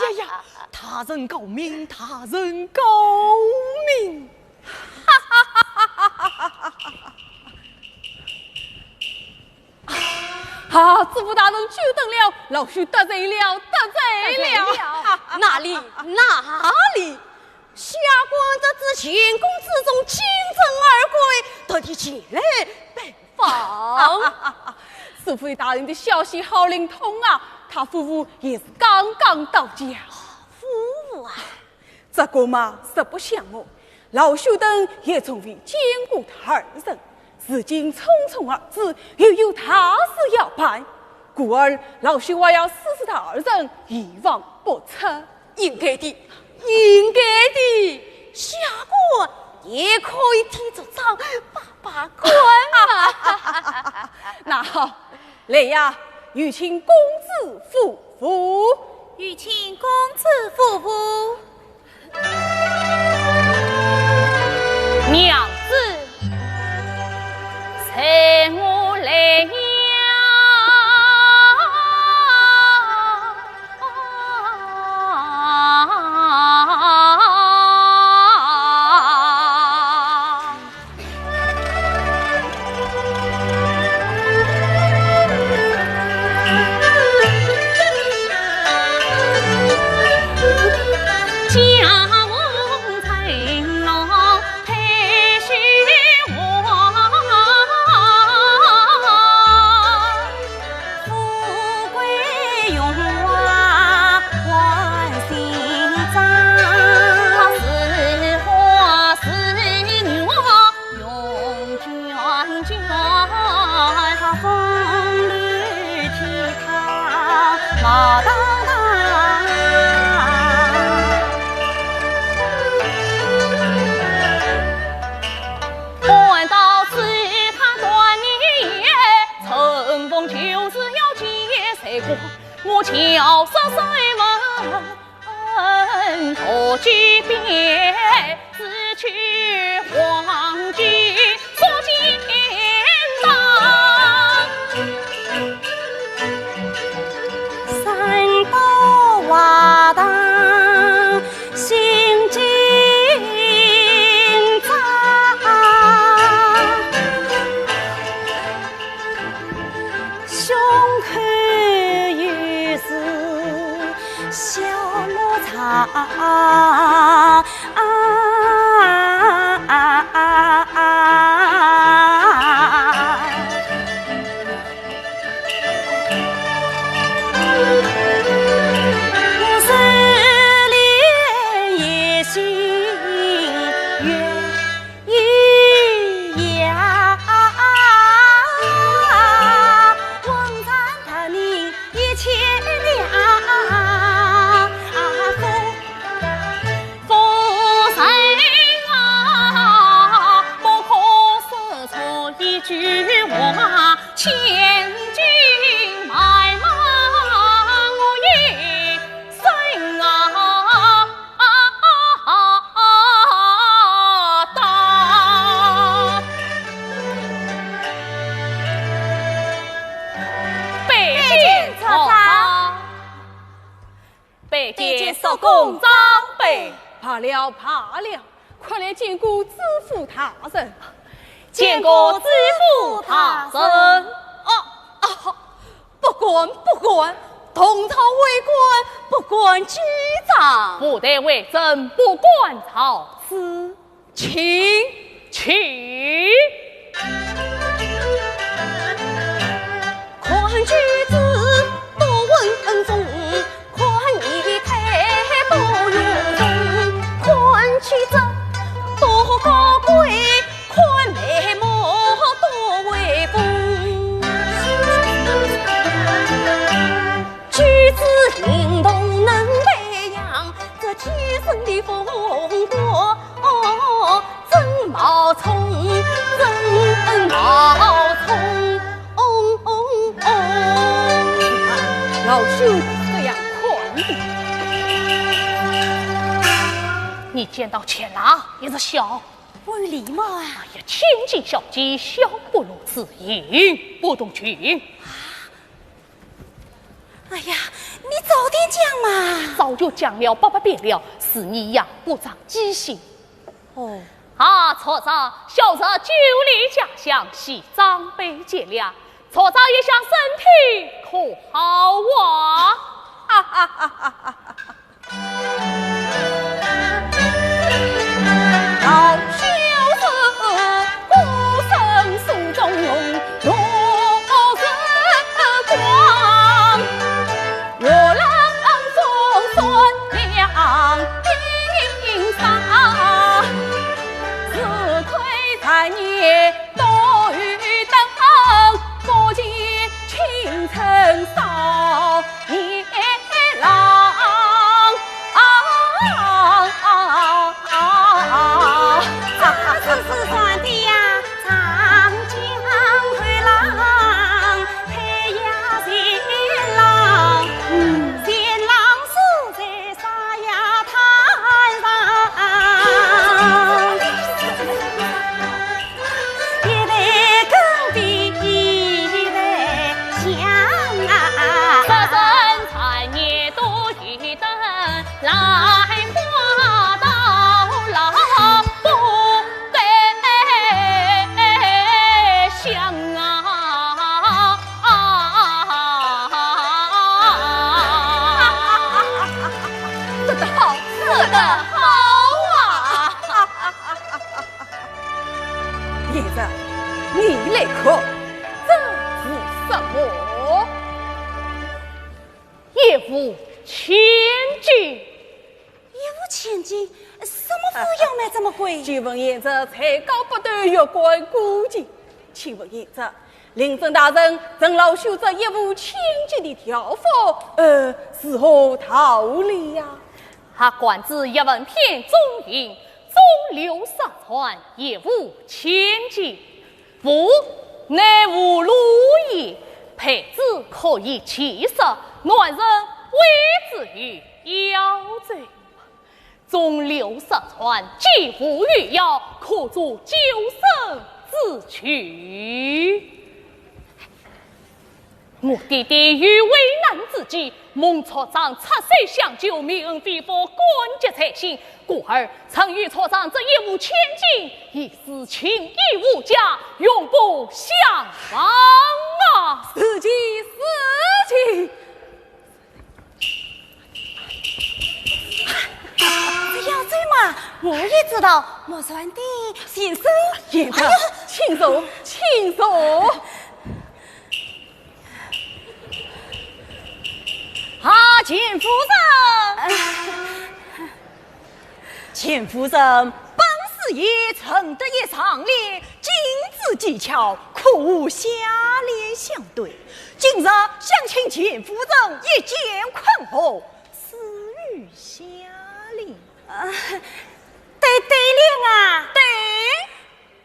呀呀！ 大人高明，大人高明。啊，知府大人久等了，老朽得罪了，得罪了。哪里，哪里？下官得知钱公子从京城而归，特地前来拜 访。知府大人的消息好灵通啊，他夫妇也是刚刚到家。夫妇啊？这个嘛，实不相瞒，老朽等也从未见过他二人，如今匆匆而至，又有大事要办，故而老朽还要私自他二人一往不车。 应该的，应该的，下官也可以替族长把把关嘛。那好，来呀，有请公子夫妇。有请公子夫妇。娘子，随我来呀。要杀谁问？我举鞭，只取黄金锁金当。三刀华堂心金章。 胸口有字小罗章。拜见叔公长辈。罢了，罢了，快来见过知府大人。见过知府大人。哦，哦，不敢，不敢，同朝为官，不敢记账。部队为政，不敢造次。 请，请。老朽这样看的。你见到钱郎也是笑。不礼貌啊。哎呀，千金小姐，笑不如此，言不同群。 哎呀，你早点讲嘛。早就讲了八百遍了，是你呀，不长记性。哦。啊，曹操，小侄久离家乡，系长辈见谅，曹操一向身体可好啊？哈哈哈哈哈哈。 说得好，说得好啊！贤侄，你来看，这是什么？一物千金。一物千金？什么物要卖这么贵？久闻贤侄才高八斗，月冠古琴。请问贤侄， 令尊大人，陈老兄这一物千金的条幅，呃，是何道理呀？啊，观之一文篇中云：“中流沙船一物千金，物乃无路也，佩之可以其色，男人归之于扬州，从六十转，几乎于要，可做救生之具。我爹爹于危难之际，蒙族长出手相救，泯恩非福，感激在心。故而曾与族长这一物千金，以示情义无价，永不相忘啊！是情，是情。 这扬州嘛，我也知道，木船的先生。贤侄，哎呀，请坐，请坐。啊，钱夫人。钱夫人，本是也，陈德业上联， 金字技巧，可无下联相对。今日想请钱夫人一肩困惑，赐予下联。啊，对，对联啊？对。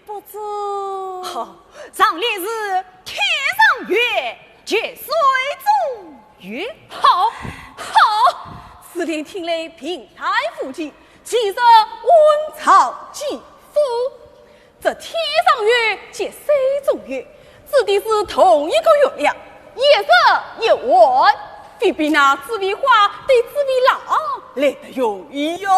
不知。哦，上联是天上月，及水中月。好，好，此联听来平淡无奇，其实暗藏机锋。 这天上月及水中月，指的是同一个月亮，一日一弯，非比那紫薇花对紫薇郎来得容易哟。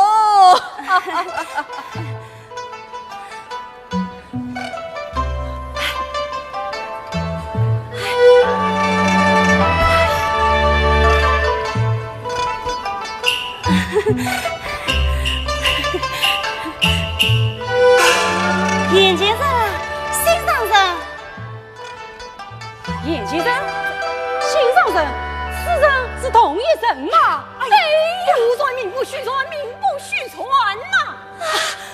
贤先生，心上人。贤先生，心上人，此人是同一人吗？哎呀，对呀，胡传名不虚传，名不虚传呐。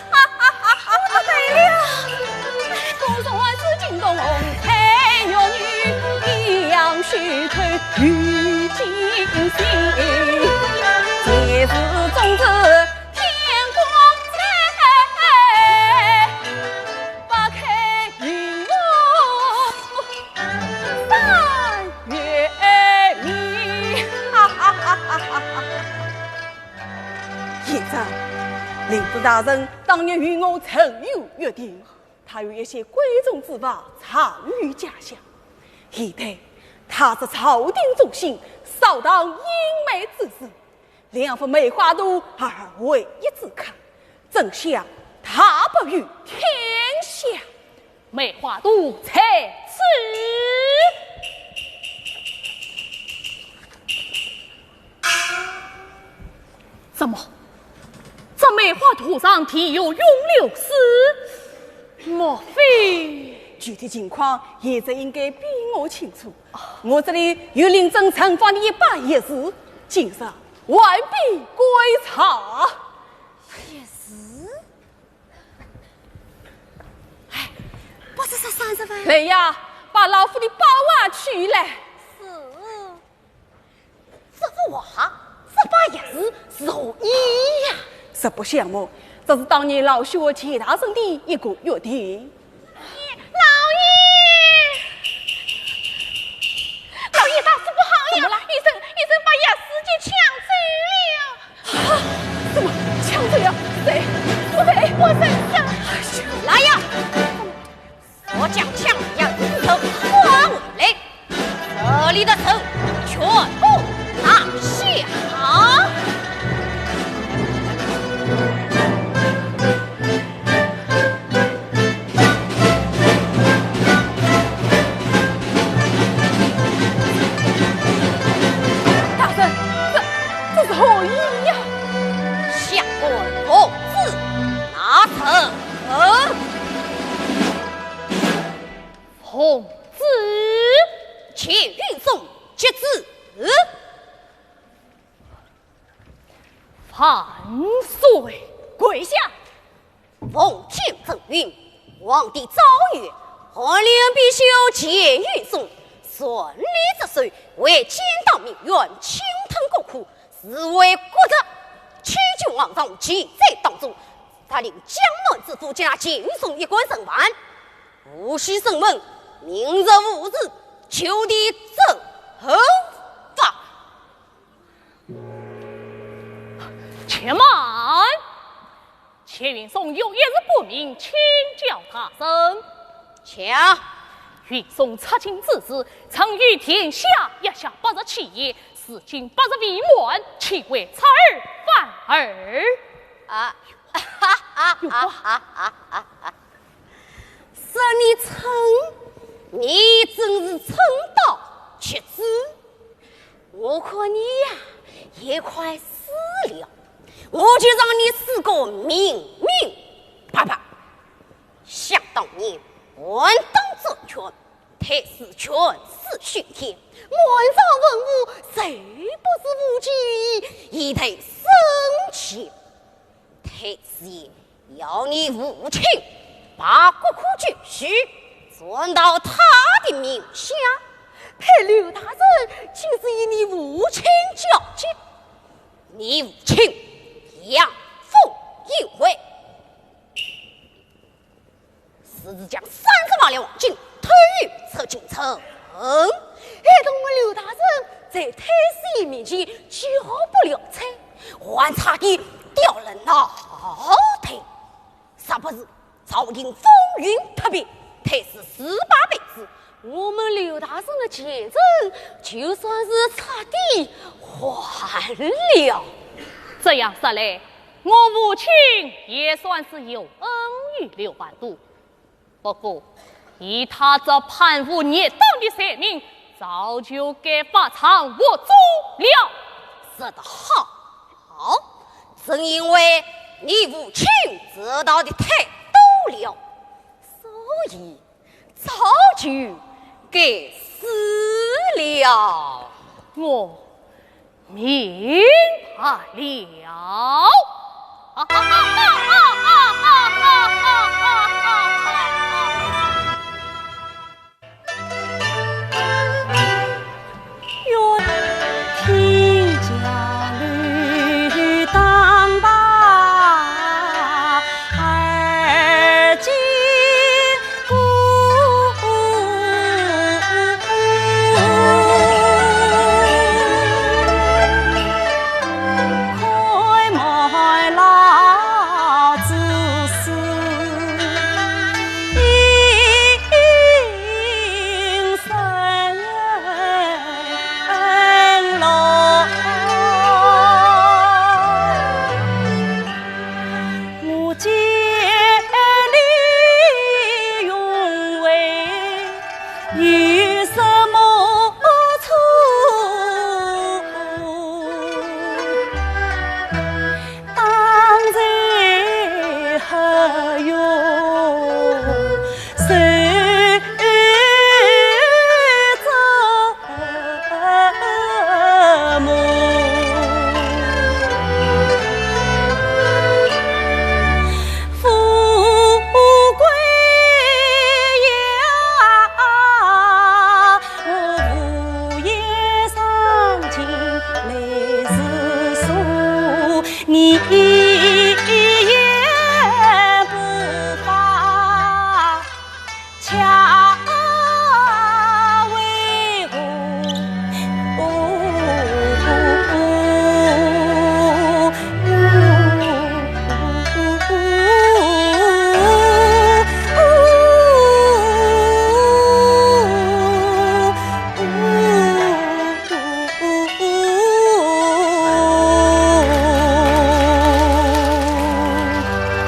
啊，对了。贤侄，令子大人当年与我曾有约定，他有一些贵重之物藏于家乡。现在他是朝廷忠心，扫荡阴霾之人，两幅梅花图合为一之刻，真想大白于天下。 梅花图在此。怎么，这梅花图上题有永六寺？莫非……具体情况，贤侄应该比我清楚。我这里有令尊陈方的一把钥匙，今日还未归查。钥匙？ 哎，不是说三十万？来呀，把老夫的宝啊取来。是。这幅画，这把钥匙是何意呀？实不相瞒，这是当年老朽和钱大人的一个约定。老爷，老爷，大事不好呀！怎么了？有人，有人把钥匙给抢走了。 啊，怎么抢走呀？谁？是谁？我认识。来呀，我将抢人手还回来，这里的手全部拿下。 大人，这，这是何意呀？下官奉旨拿人。奉旨。钱允宗接旨。万岁。跪下。 奉天承运，皇帝诏曰：翰林毕秀钱允宗，传你之首，为奸党民怨，侵吞国库，自毁国贼，欺君罔上，其罪当诛。责令江南知府，将钱允宗一干人犯，无需审问，明日午时就地正法。谢云松有一事不明，请教大人。请。云松出京之时，曾与殿下约下八日期限，如今八日未满，岂为出尔反尔？啊，哈哈哈哈哈哈！说你蠢，你真是蠢到极致。 我看你呀，也快死了，我就让你死个明明白白。想当年，满当专权，太师权势熏天，满朝文武谁不是无忌一代圣贤？ 太师爷要你父亲把国库积蓄转到他的名下，被刘大人竟是以你父亲交接。你父亲阳奉阴违，私自将三十万两黄金偷运出京城。害得我们刘大人在太师爷面前交不了差， 还差点掉了脑袋。若不是朝廷风云突变，太师自拔辈子，我们刘大人的前程就算是彻底完了。这样说来，我父亲也算是有恩于刘万都。 不过，以他这贪污逆党的罪名，早就该发配入狱了。说得好，正因为你父亲知道的太多了，所以早就该死了。我 明白了。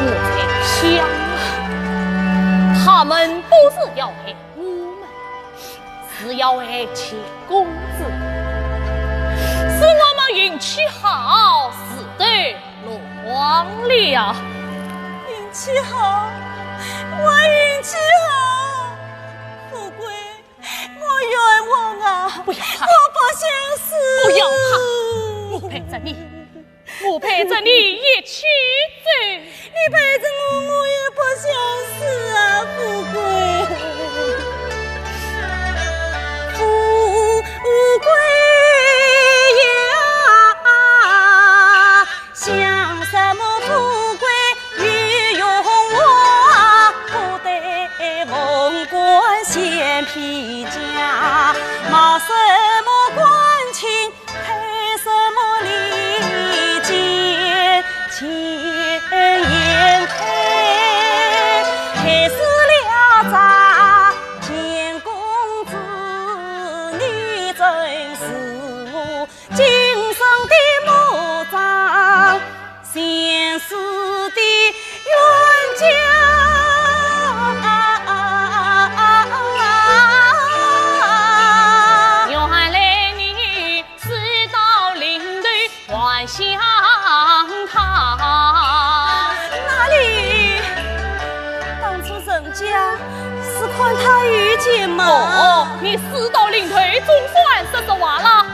我在想啊，他们不是要害我们，是要害钱公子，是我们运气好，自投罗网了。运气好，我运气好，富贵， 我冤枉啊！不要怕，我不想死。不要怕，我陪着你，我陪着你一起走。你陪着我，我也不想死啊，富贵。富贵呀， 想什么富贵与荣华，不得凤冠显皮甲，冒什么官情，配什么礼金，钱眼家，是看他有点忙。哦，你事到临头，总算说说话了。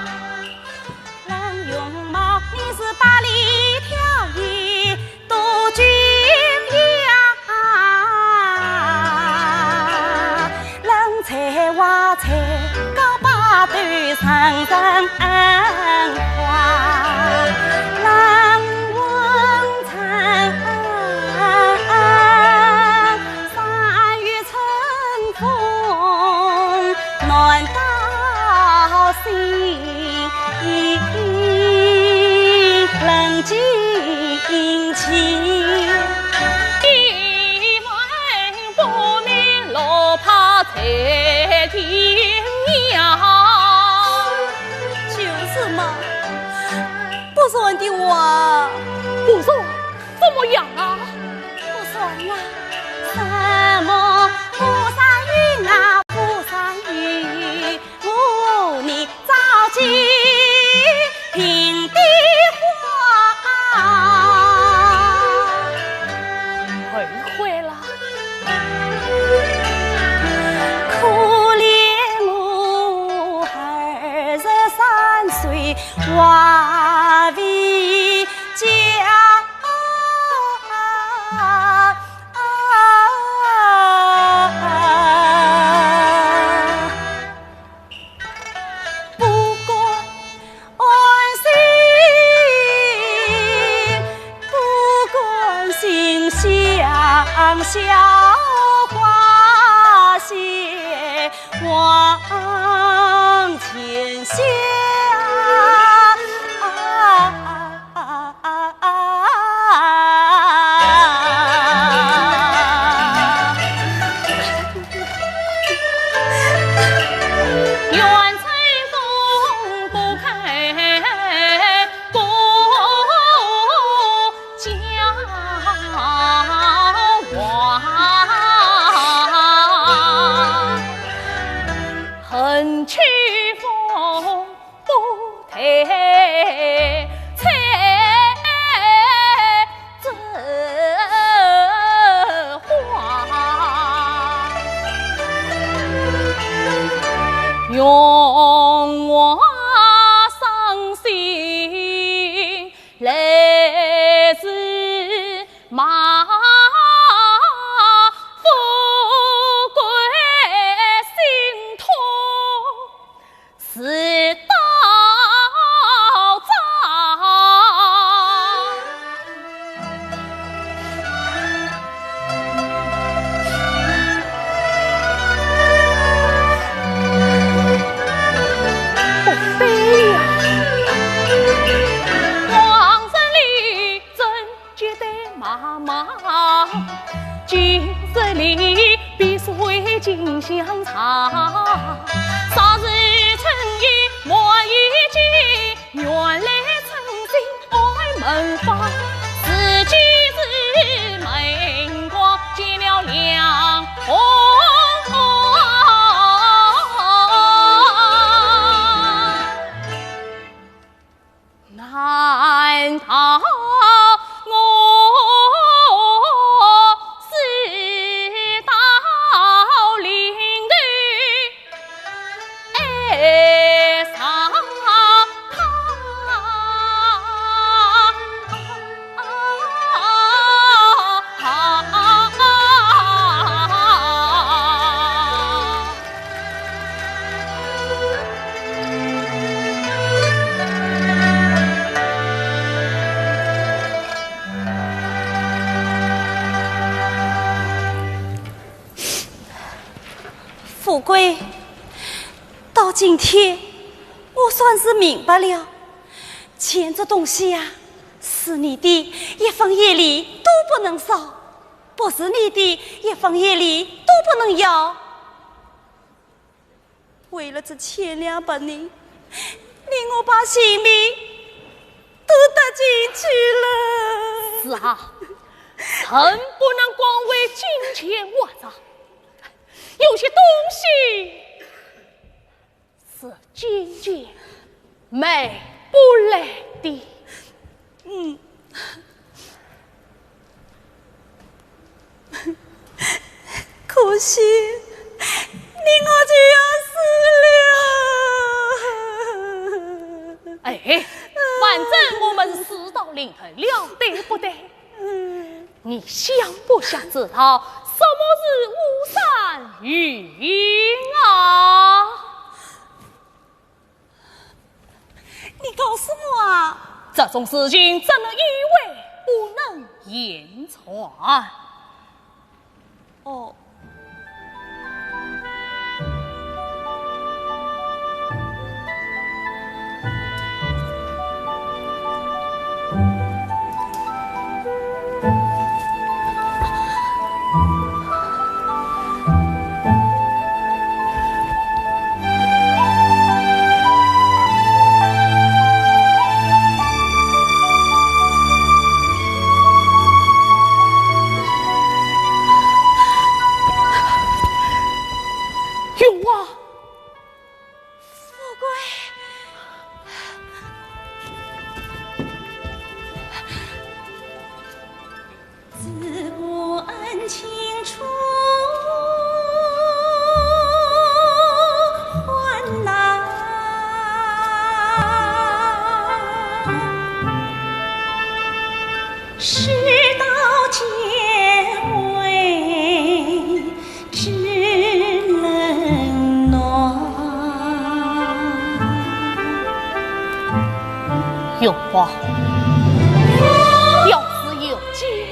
冷云茂，你是百里挑一，多俊呀，冷翠花，翠高八斗，人人花，冷文成。 三月春风暖到心，冷尽清。一门不明，落魄在天涯。就是嘛，不然的话，不然怎么样啊？ 不然啊，什么巫山云啊，巫山云，我你早就听得话。后悔了。可怜我二十三岁，还未嫁。 不敢安心，不甘心，想笑话，写往前想。 不悲呀。富贵，到今天，我算是明白了，钱这东西呀，是你的，一分一厘都不能少；不是你的，一分一厘都不能要。 为了这千两白银，你我把性命都搭进去了。是啊，人不能光为金钱活着，有些东西是金钱买不来的。嗯。心，你我就要死了。哎，反正我们事到临头了，对不对？你想不想知道什么是巫山云啊？ 你告诉我啊！这种事情只能以为，不能言传。哦。有啊。 富贵。自古恩情出患难，事到结尾 只冷暖。荣华，要是有机会，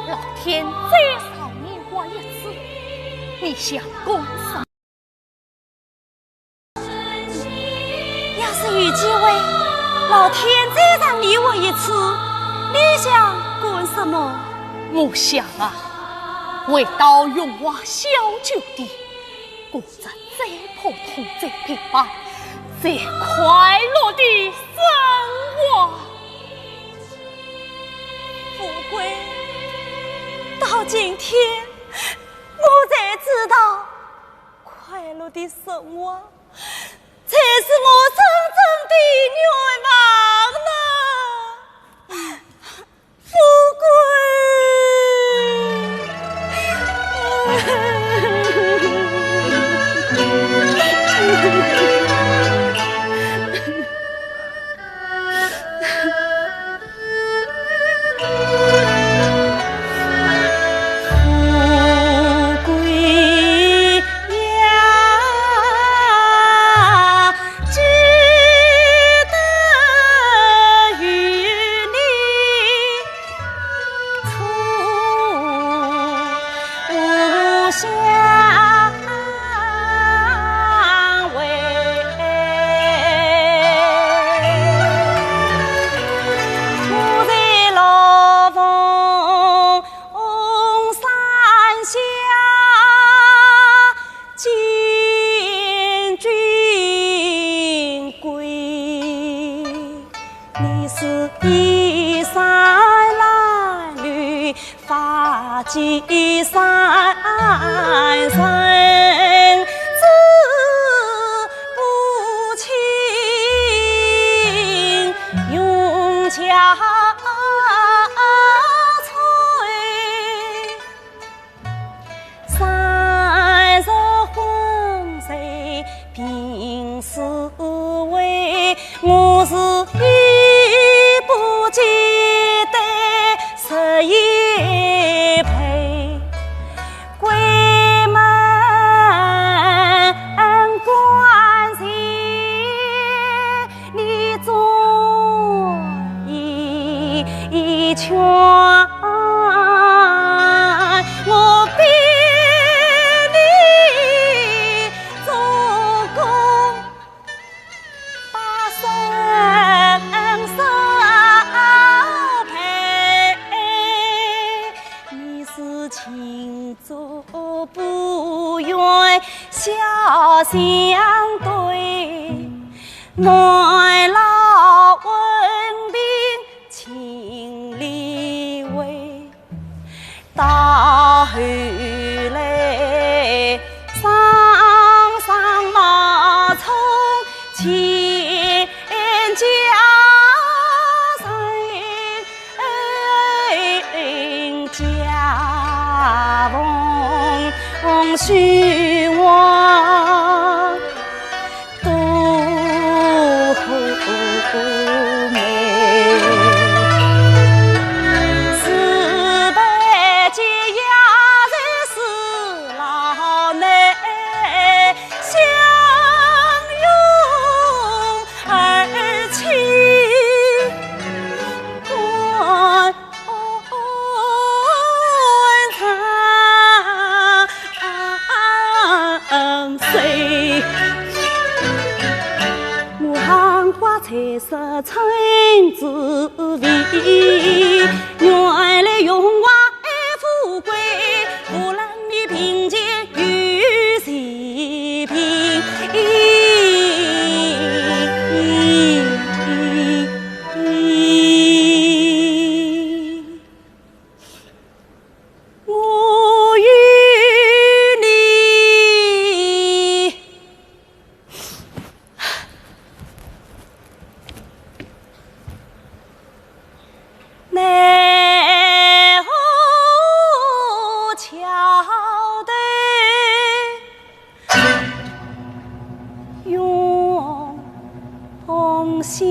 老天再赏你活一次，你想干什么？ 要是有机会，老天再赏你活一次，你想干什么？我想啊，回到荣华小酒店，过着最普通、最平凡、最快乐的生活。富贵，到今天，我才知道， 快乐的生活才是我真正的愿望呢。富贵。红须王杜后妹。四百斤也是老奶相拥而泣。 我与你奈何桥头 永相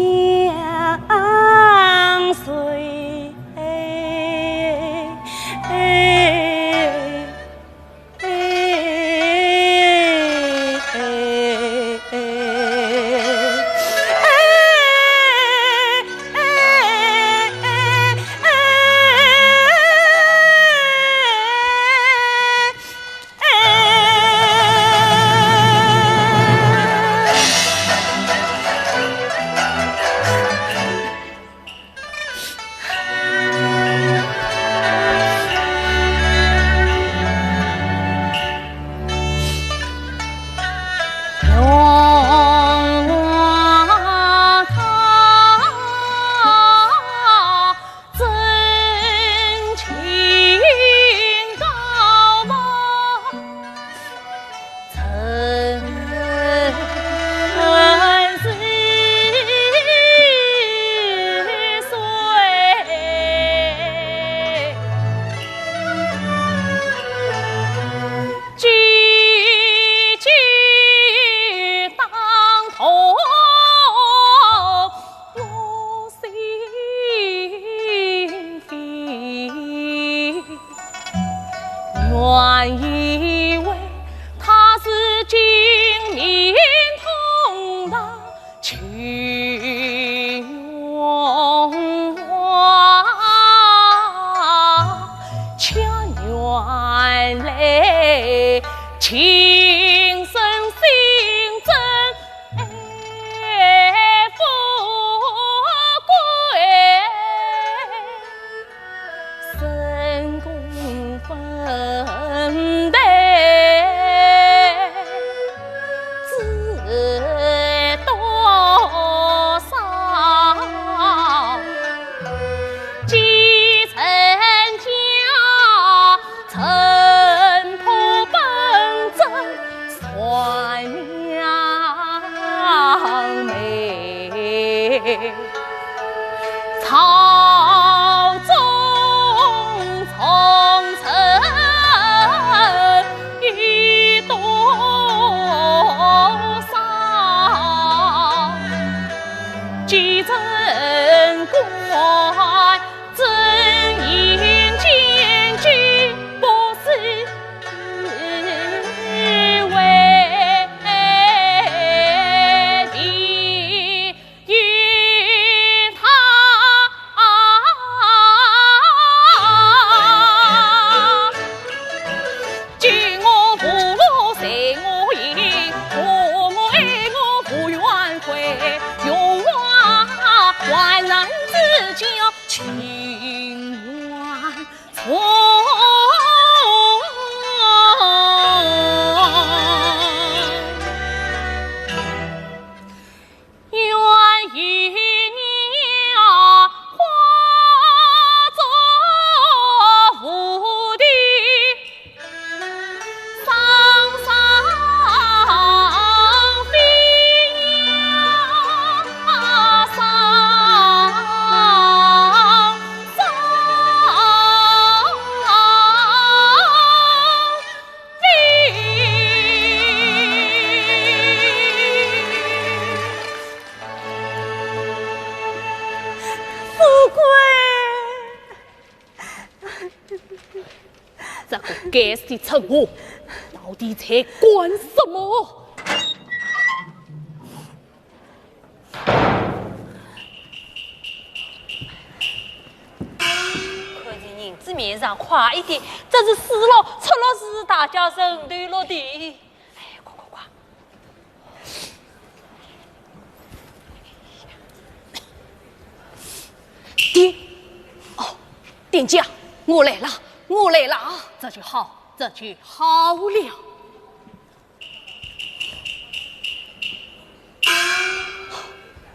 随。该死的春花，到底在干什么？看在银子面上，快一点，这是死路，出路是大家人头落地。哎，快快快！ 店，哦，店家，我来了，我来了。这就好，这就好了。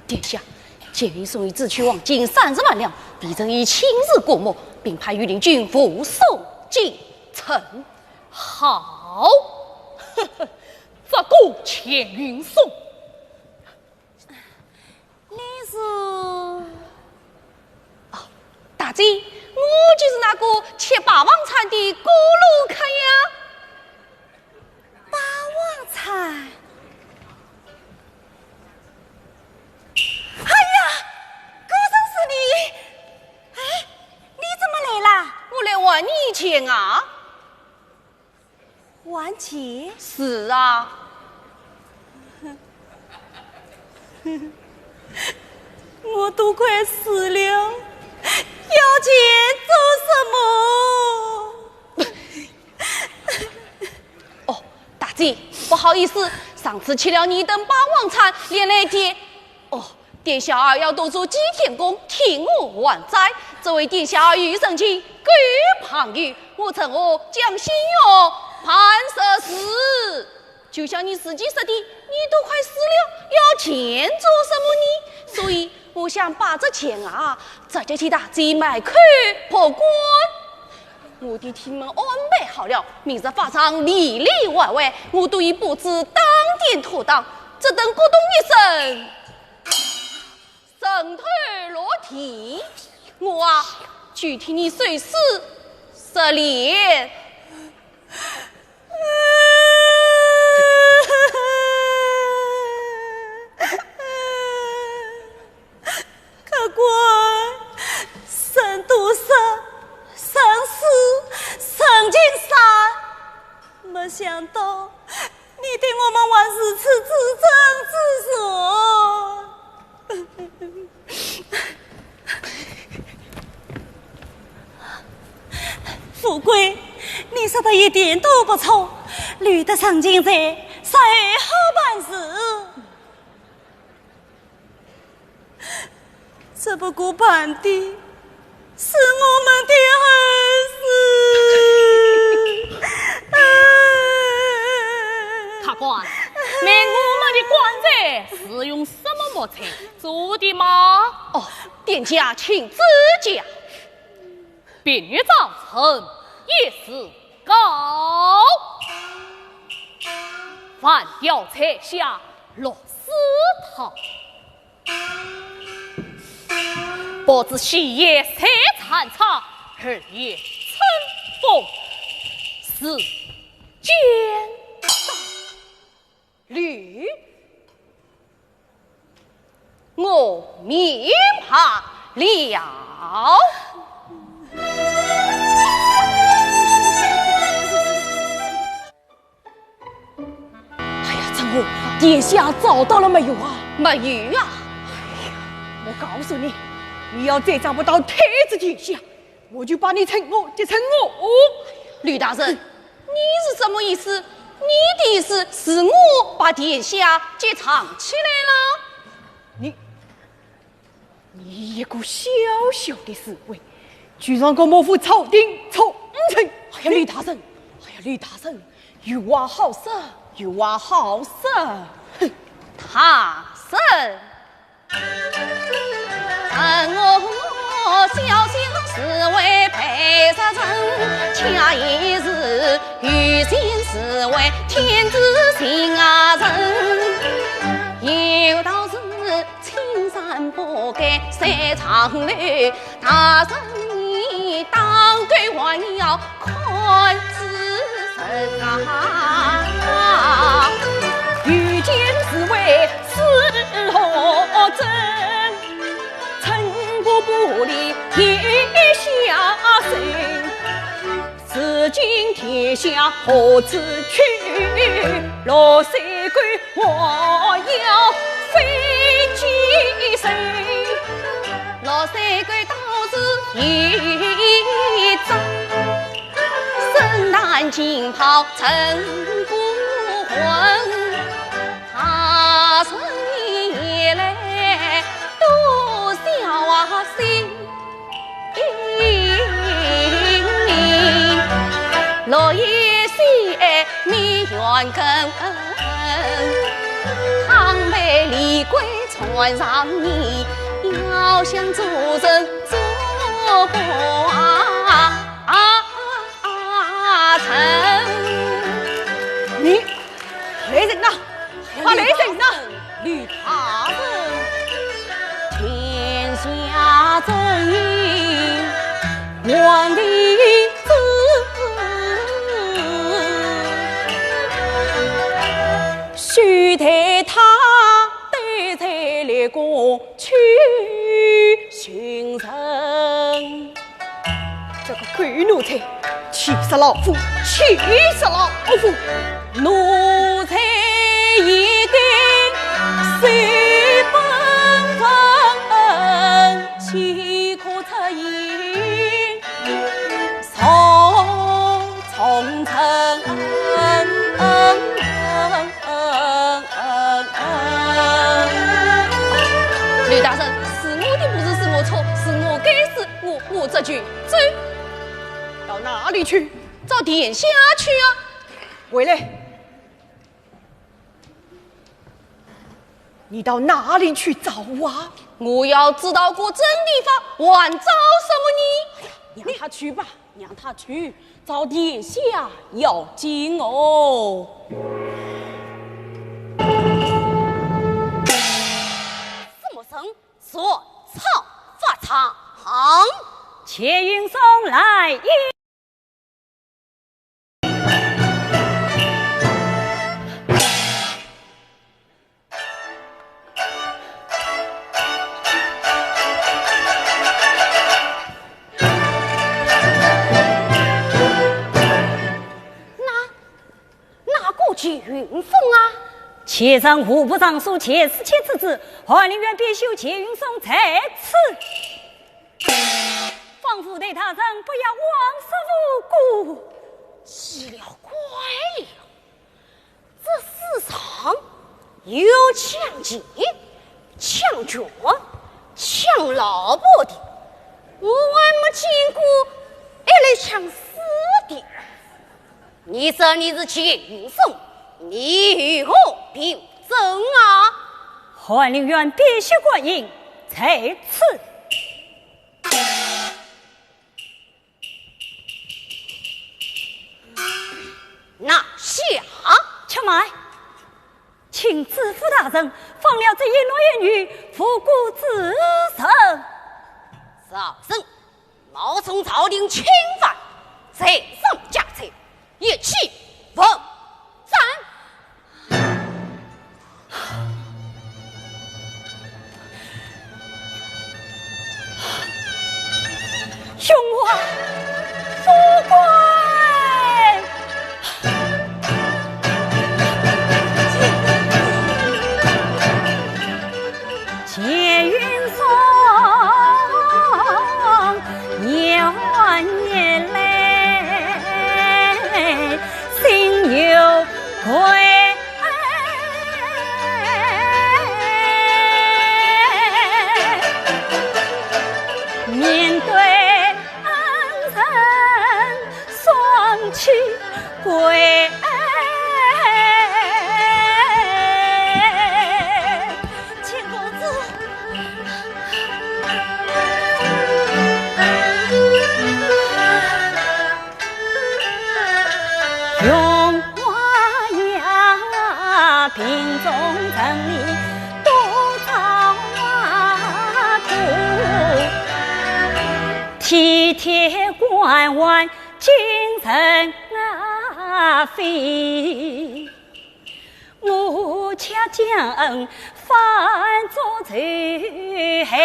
店家，千岁送你紫曲黄金三十万两，微臣已亲自过目，并派御林军护送进城。好，呵呵，这个钱云松。 你是？哦，大姐，我就是那个吃霸王餐的过路客呀。霸王餐？哎呀，果真是你！哎，你怎么来啦？我来还你钱啊。 还钱？是啊。我都快死了，要钱做什么？哦，大姐，不好意思，上次吃了你一顿霸王餐，连累店……哦，店小二要多做几天工，替我还债。这位店小二有人情，够朋友，我趁我讲信用，办实事。就像你自己说的，你都快死了，要钱做什么呢？所以我想把这钱啊，直接替大姐买口破罐。我的厅门安排好了，明日法场里里外外，我都已布置当典妥当，只等咕咚一声， 人头落地，我啊，就替你收尸失联。客官，人都杀，人死，人尽杀，没想到 你对我们还如此至诚至重。富贵，你说的一点都不错，留得人情在，日后好办事。只不过办的是我们的后事。客官，卖我们的棺材是用什么木材做的吗？哦，店家请指教。碧玉章程一字高，万吊彩霞落丝绦。 不知细叶谁参插，二叶春风似剪刀。绿，我明白了。 哎呀，春花，殿下找到了没有啊？没有啊。哎呀，我告诉你，你要再找不到太子殿下，我就把你趁火，就趁火。吕大人，你是什么意思？你的意思是我把殿下给藏起来了？你 你一个小小的侍卫，居然敢谋反朝廷重臣！哎呀，吕大人，哎呀，吕大人，有话好说，有话好说。哼，大人。天下何处去？落水狗我要飞几岁？落水狗到此一遭，身穿锦袍成孤魂。他日夜来多小心。 落叶细雨你远跟，倘被厉鬼缠上你，要想做人做官成。你，来人呐！ 快来人呐！吕大人，天下忠义，皇帝之子，须待他，待在列国去寻人。 这个狗奴才，气死老夫，气死老夫！奴才一个，谁不恨，岂可出言从从臣。吕大人，是我的不是，是我错，是我该死，我，我这就走。 到哪里去？找殿下去啊！回来！你到哪里去找啊？我要知道个真地方，还找什么呢？让他去吧，让他去，找殿下要紧哦。什么人？说唱发唱。钱云松来也。 那，那个钱云松啊？前任户部尚书钱思谦之子，翰林院编修钱云松在此。 方副台大人不要枉说无辜。奇了怪了，这世上有抢钱、抢quyền、抢老婆的，我还没见过一来抢尸的。你说你是钱云松，你有何凭证啊？翰林院编修官印在此。 拿下！且慢，请知府大人放了这一男一女无辜之人。赵生冒充朝廷钦犯，罪上加罪，一起问斩。 荣华富贵。钱云松，年年来，心有 愧。面对恩人双膝跪。钱公子。 荣华呀，瓶中陈年多造化，体贴关怀精神啊，非 我却将恩翻作仇，害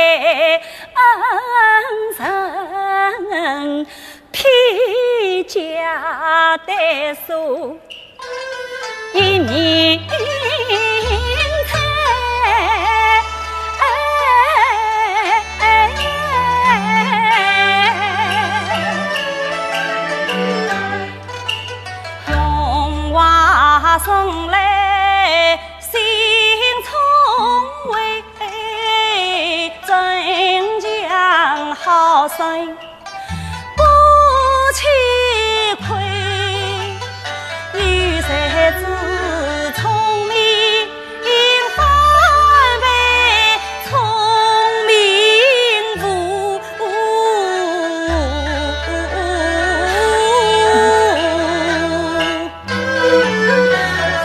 恩人天家的书，一面在。用话送来心中为，真讲好生 不吃亏，有才智聪明反被聪明误。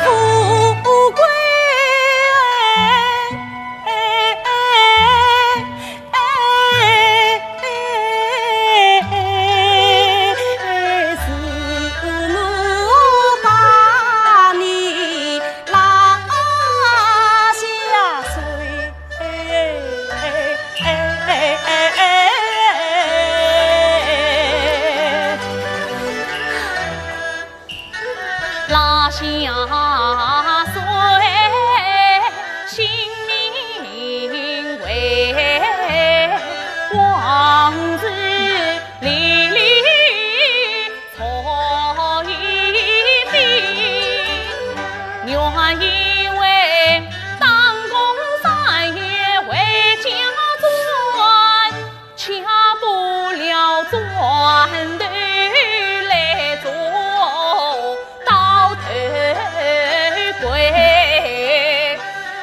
富贵 拉下水，性命危，往事历历错一笔。原以为当功三年回家转， 吃不了转头来做倒头鬼。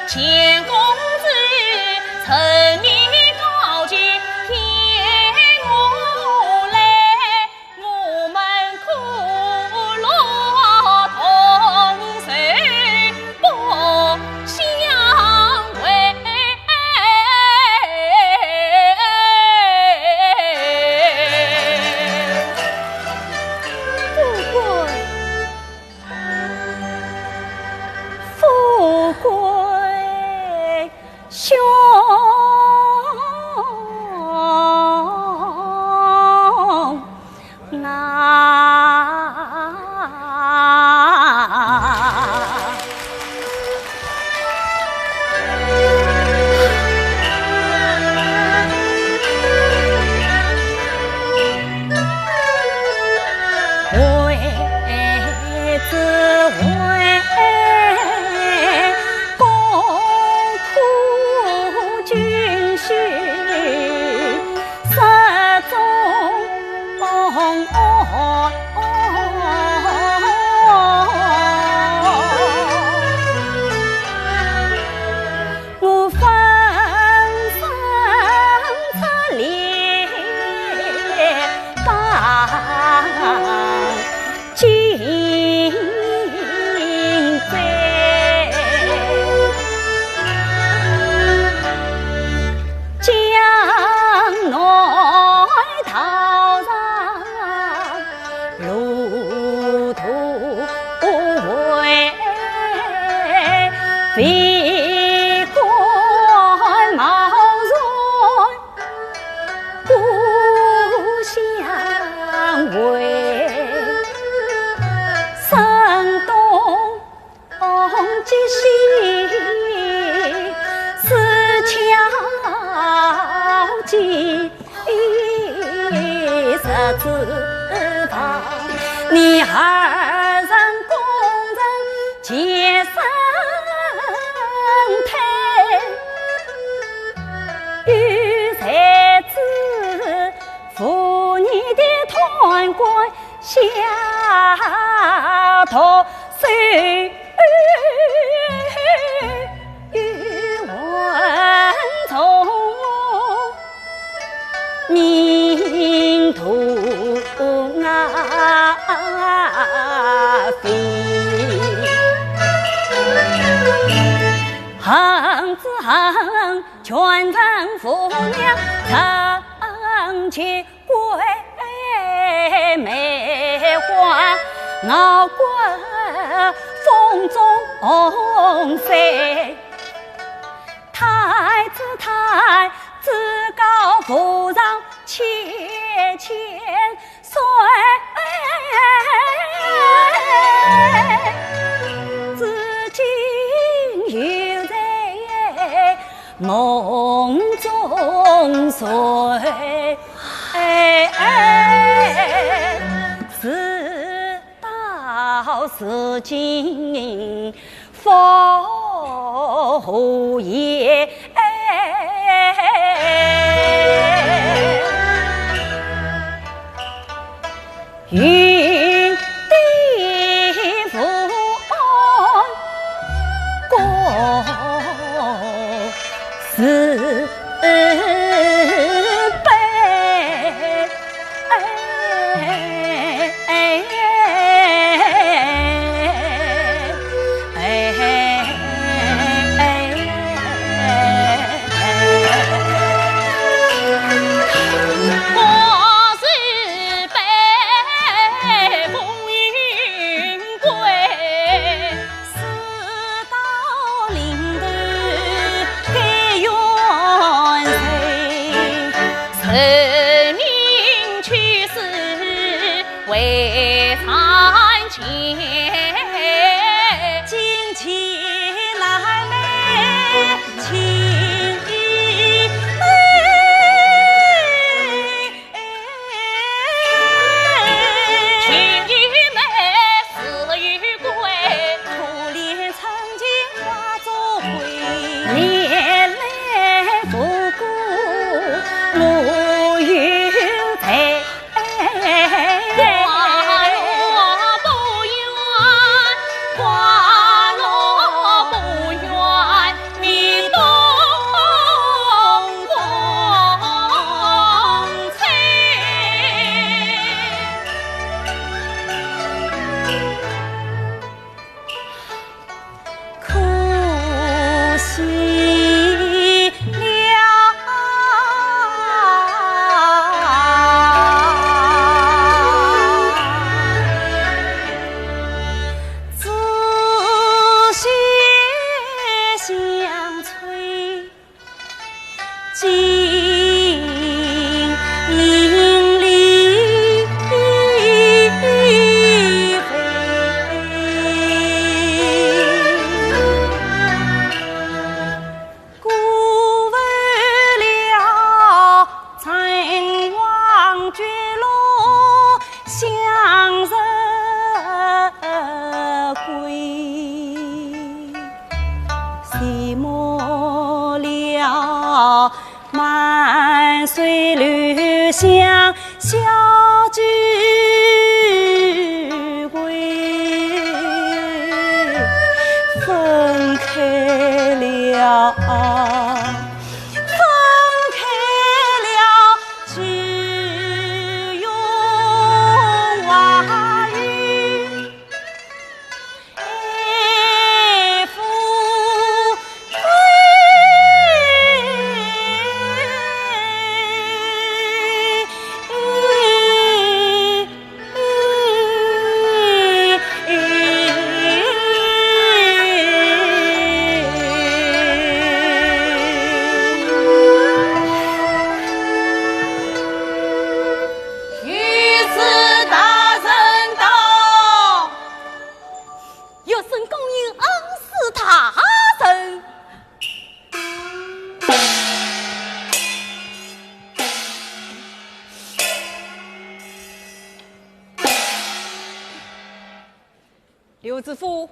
钱公子，成名高见天下来，我们苦乐同受 不相为。富贵，富贵兄。 啊。为子为公苦军训。 失踪我分身出列当 今在江南道上路途为，为官冒充 故乡为，山东及西，四桥记十字旁，你二人功成 结身退，有才子扶你的贪官下毒手，有文从 名途啊飞。恨之恨，全城父娘，成群鬼魅花，熬过风中风雪。 太子太子高无上，千千岁对，至今犹在梦中睡。事到如今 复何言？云地无岸各自悲。 有事大人到。有请公爷恩师大人。 刘知府，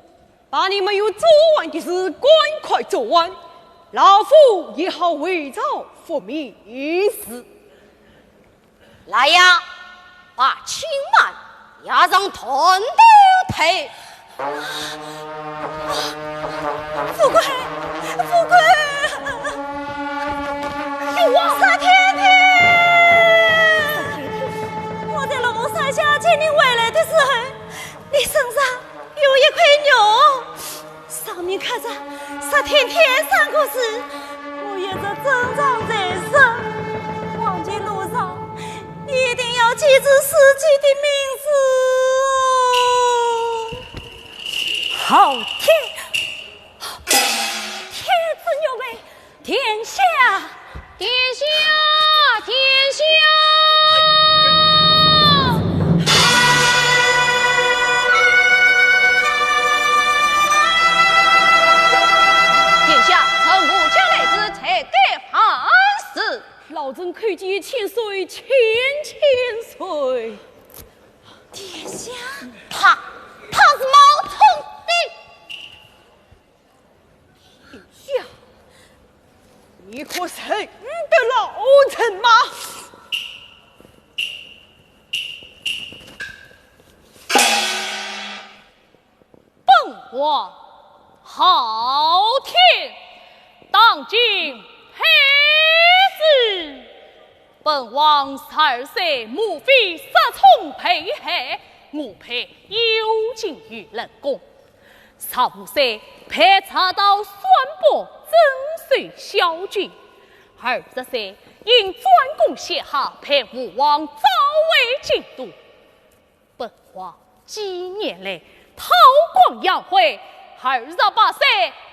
把你没有做完的事赶快做完，老夫也好回朝复命事。来呀，把青曼押上断头台。富贵，富贵！冤枉！佘天天！我在龙山下接你回来的时候， 你身上有一块玉，上面刻着“佘天天”三个字，我一直珍藏在身。往前路上，你一定要记住自己的名字。好天，天子玉佩， 殿下，殿下，殿下！你可认得老臣吗？本王好听，当今太子。本王十二岁，母妃失宠被害，我配幽禁于冷宫。十五岁，被查到算卜，遵守宵禁。二十岁，因专供陷害，被吴王召回京都。本王几年来韬光养晦，二十八岁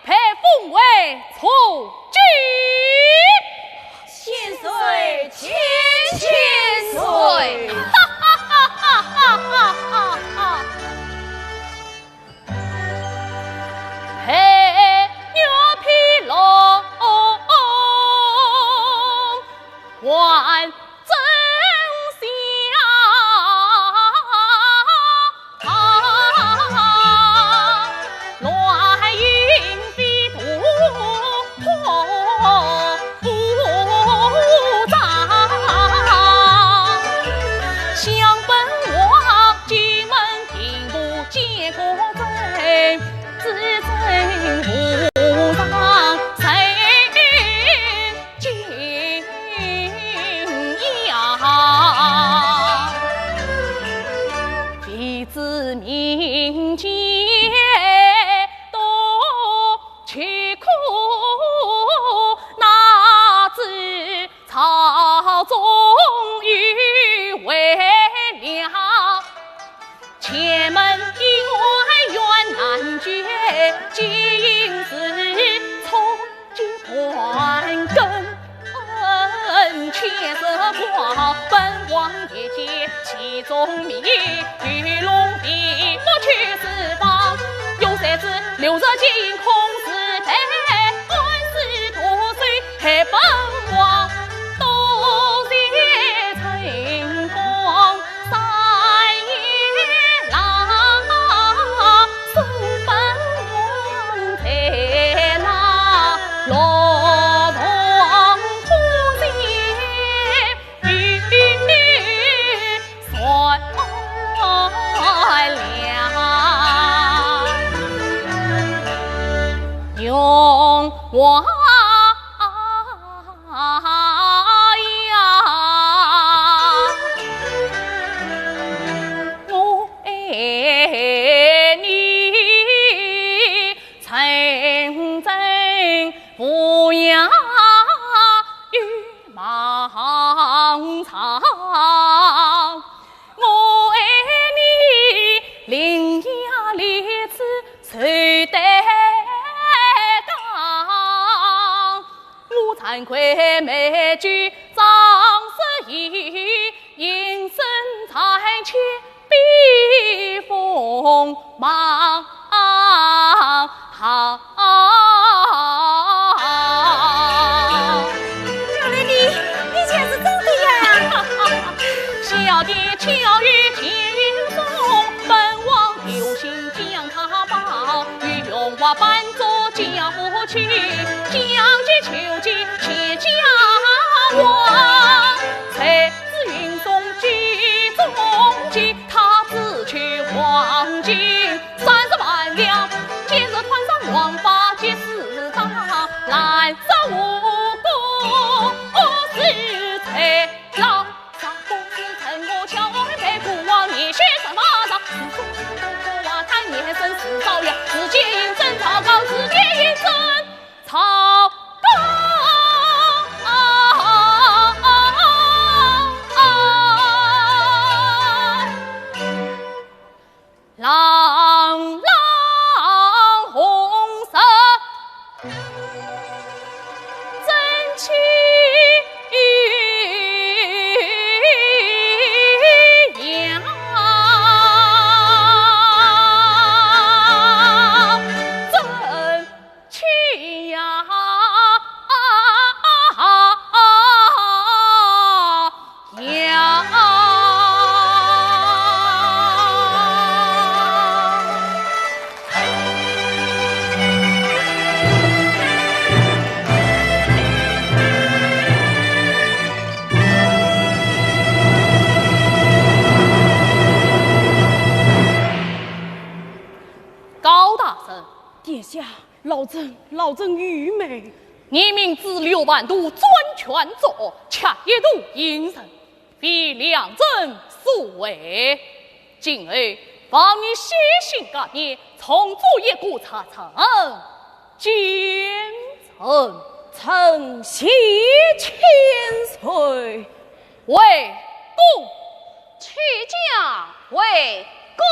被封为从军。千岁，千千岁！哈哈哈哈哈哈！原来你，你就是真的呀！殿下，老臣，老臣愚昧。你明知刘半途专权作恶，却一度隐忍，非良臣所为。今后望你洗心革面，重做一个才臣，奸臣。臣谢千岁。回宫。 起驾回宫。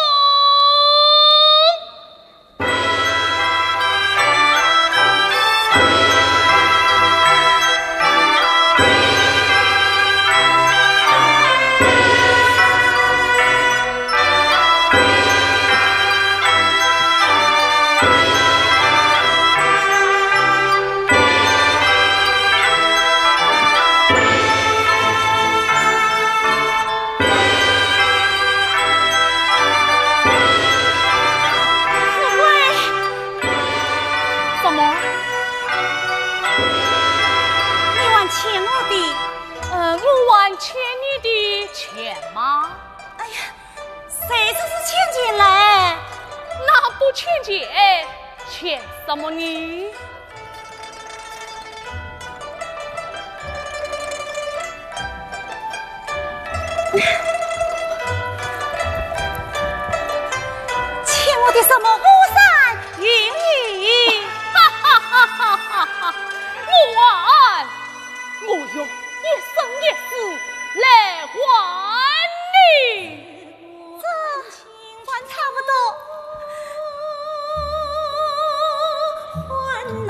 喂，什么？你还欠我的？呃，我还欠你的钱吗？哎呀，谁说是欠钱嘞？那不欠钱，欠什么呢？ 欠我的什么巫山云雨？哈哈哈哈哈哈！我还，我用一生一世来还你。这 还差不多。还呐。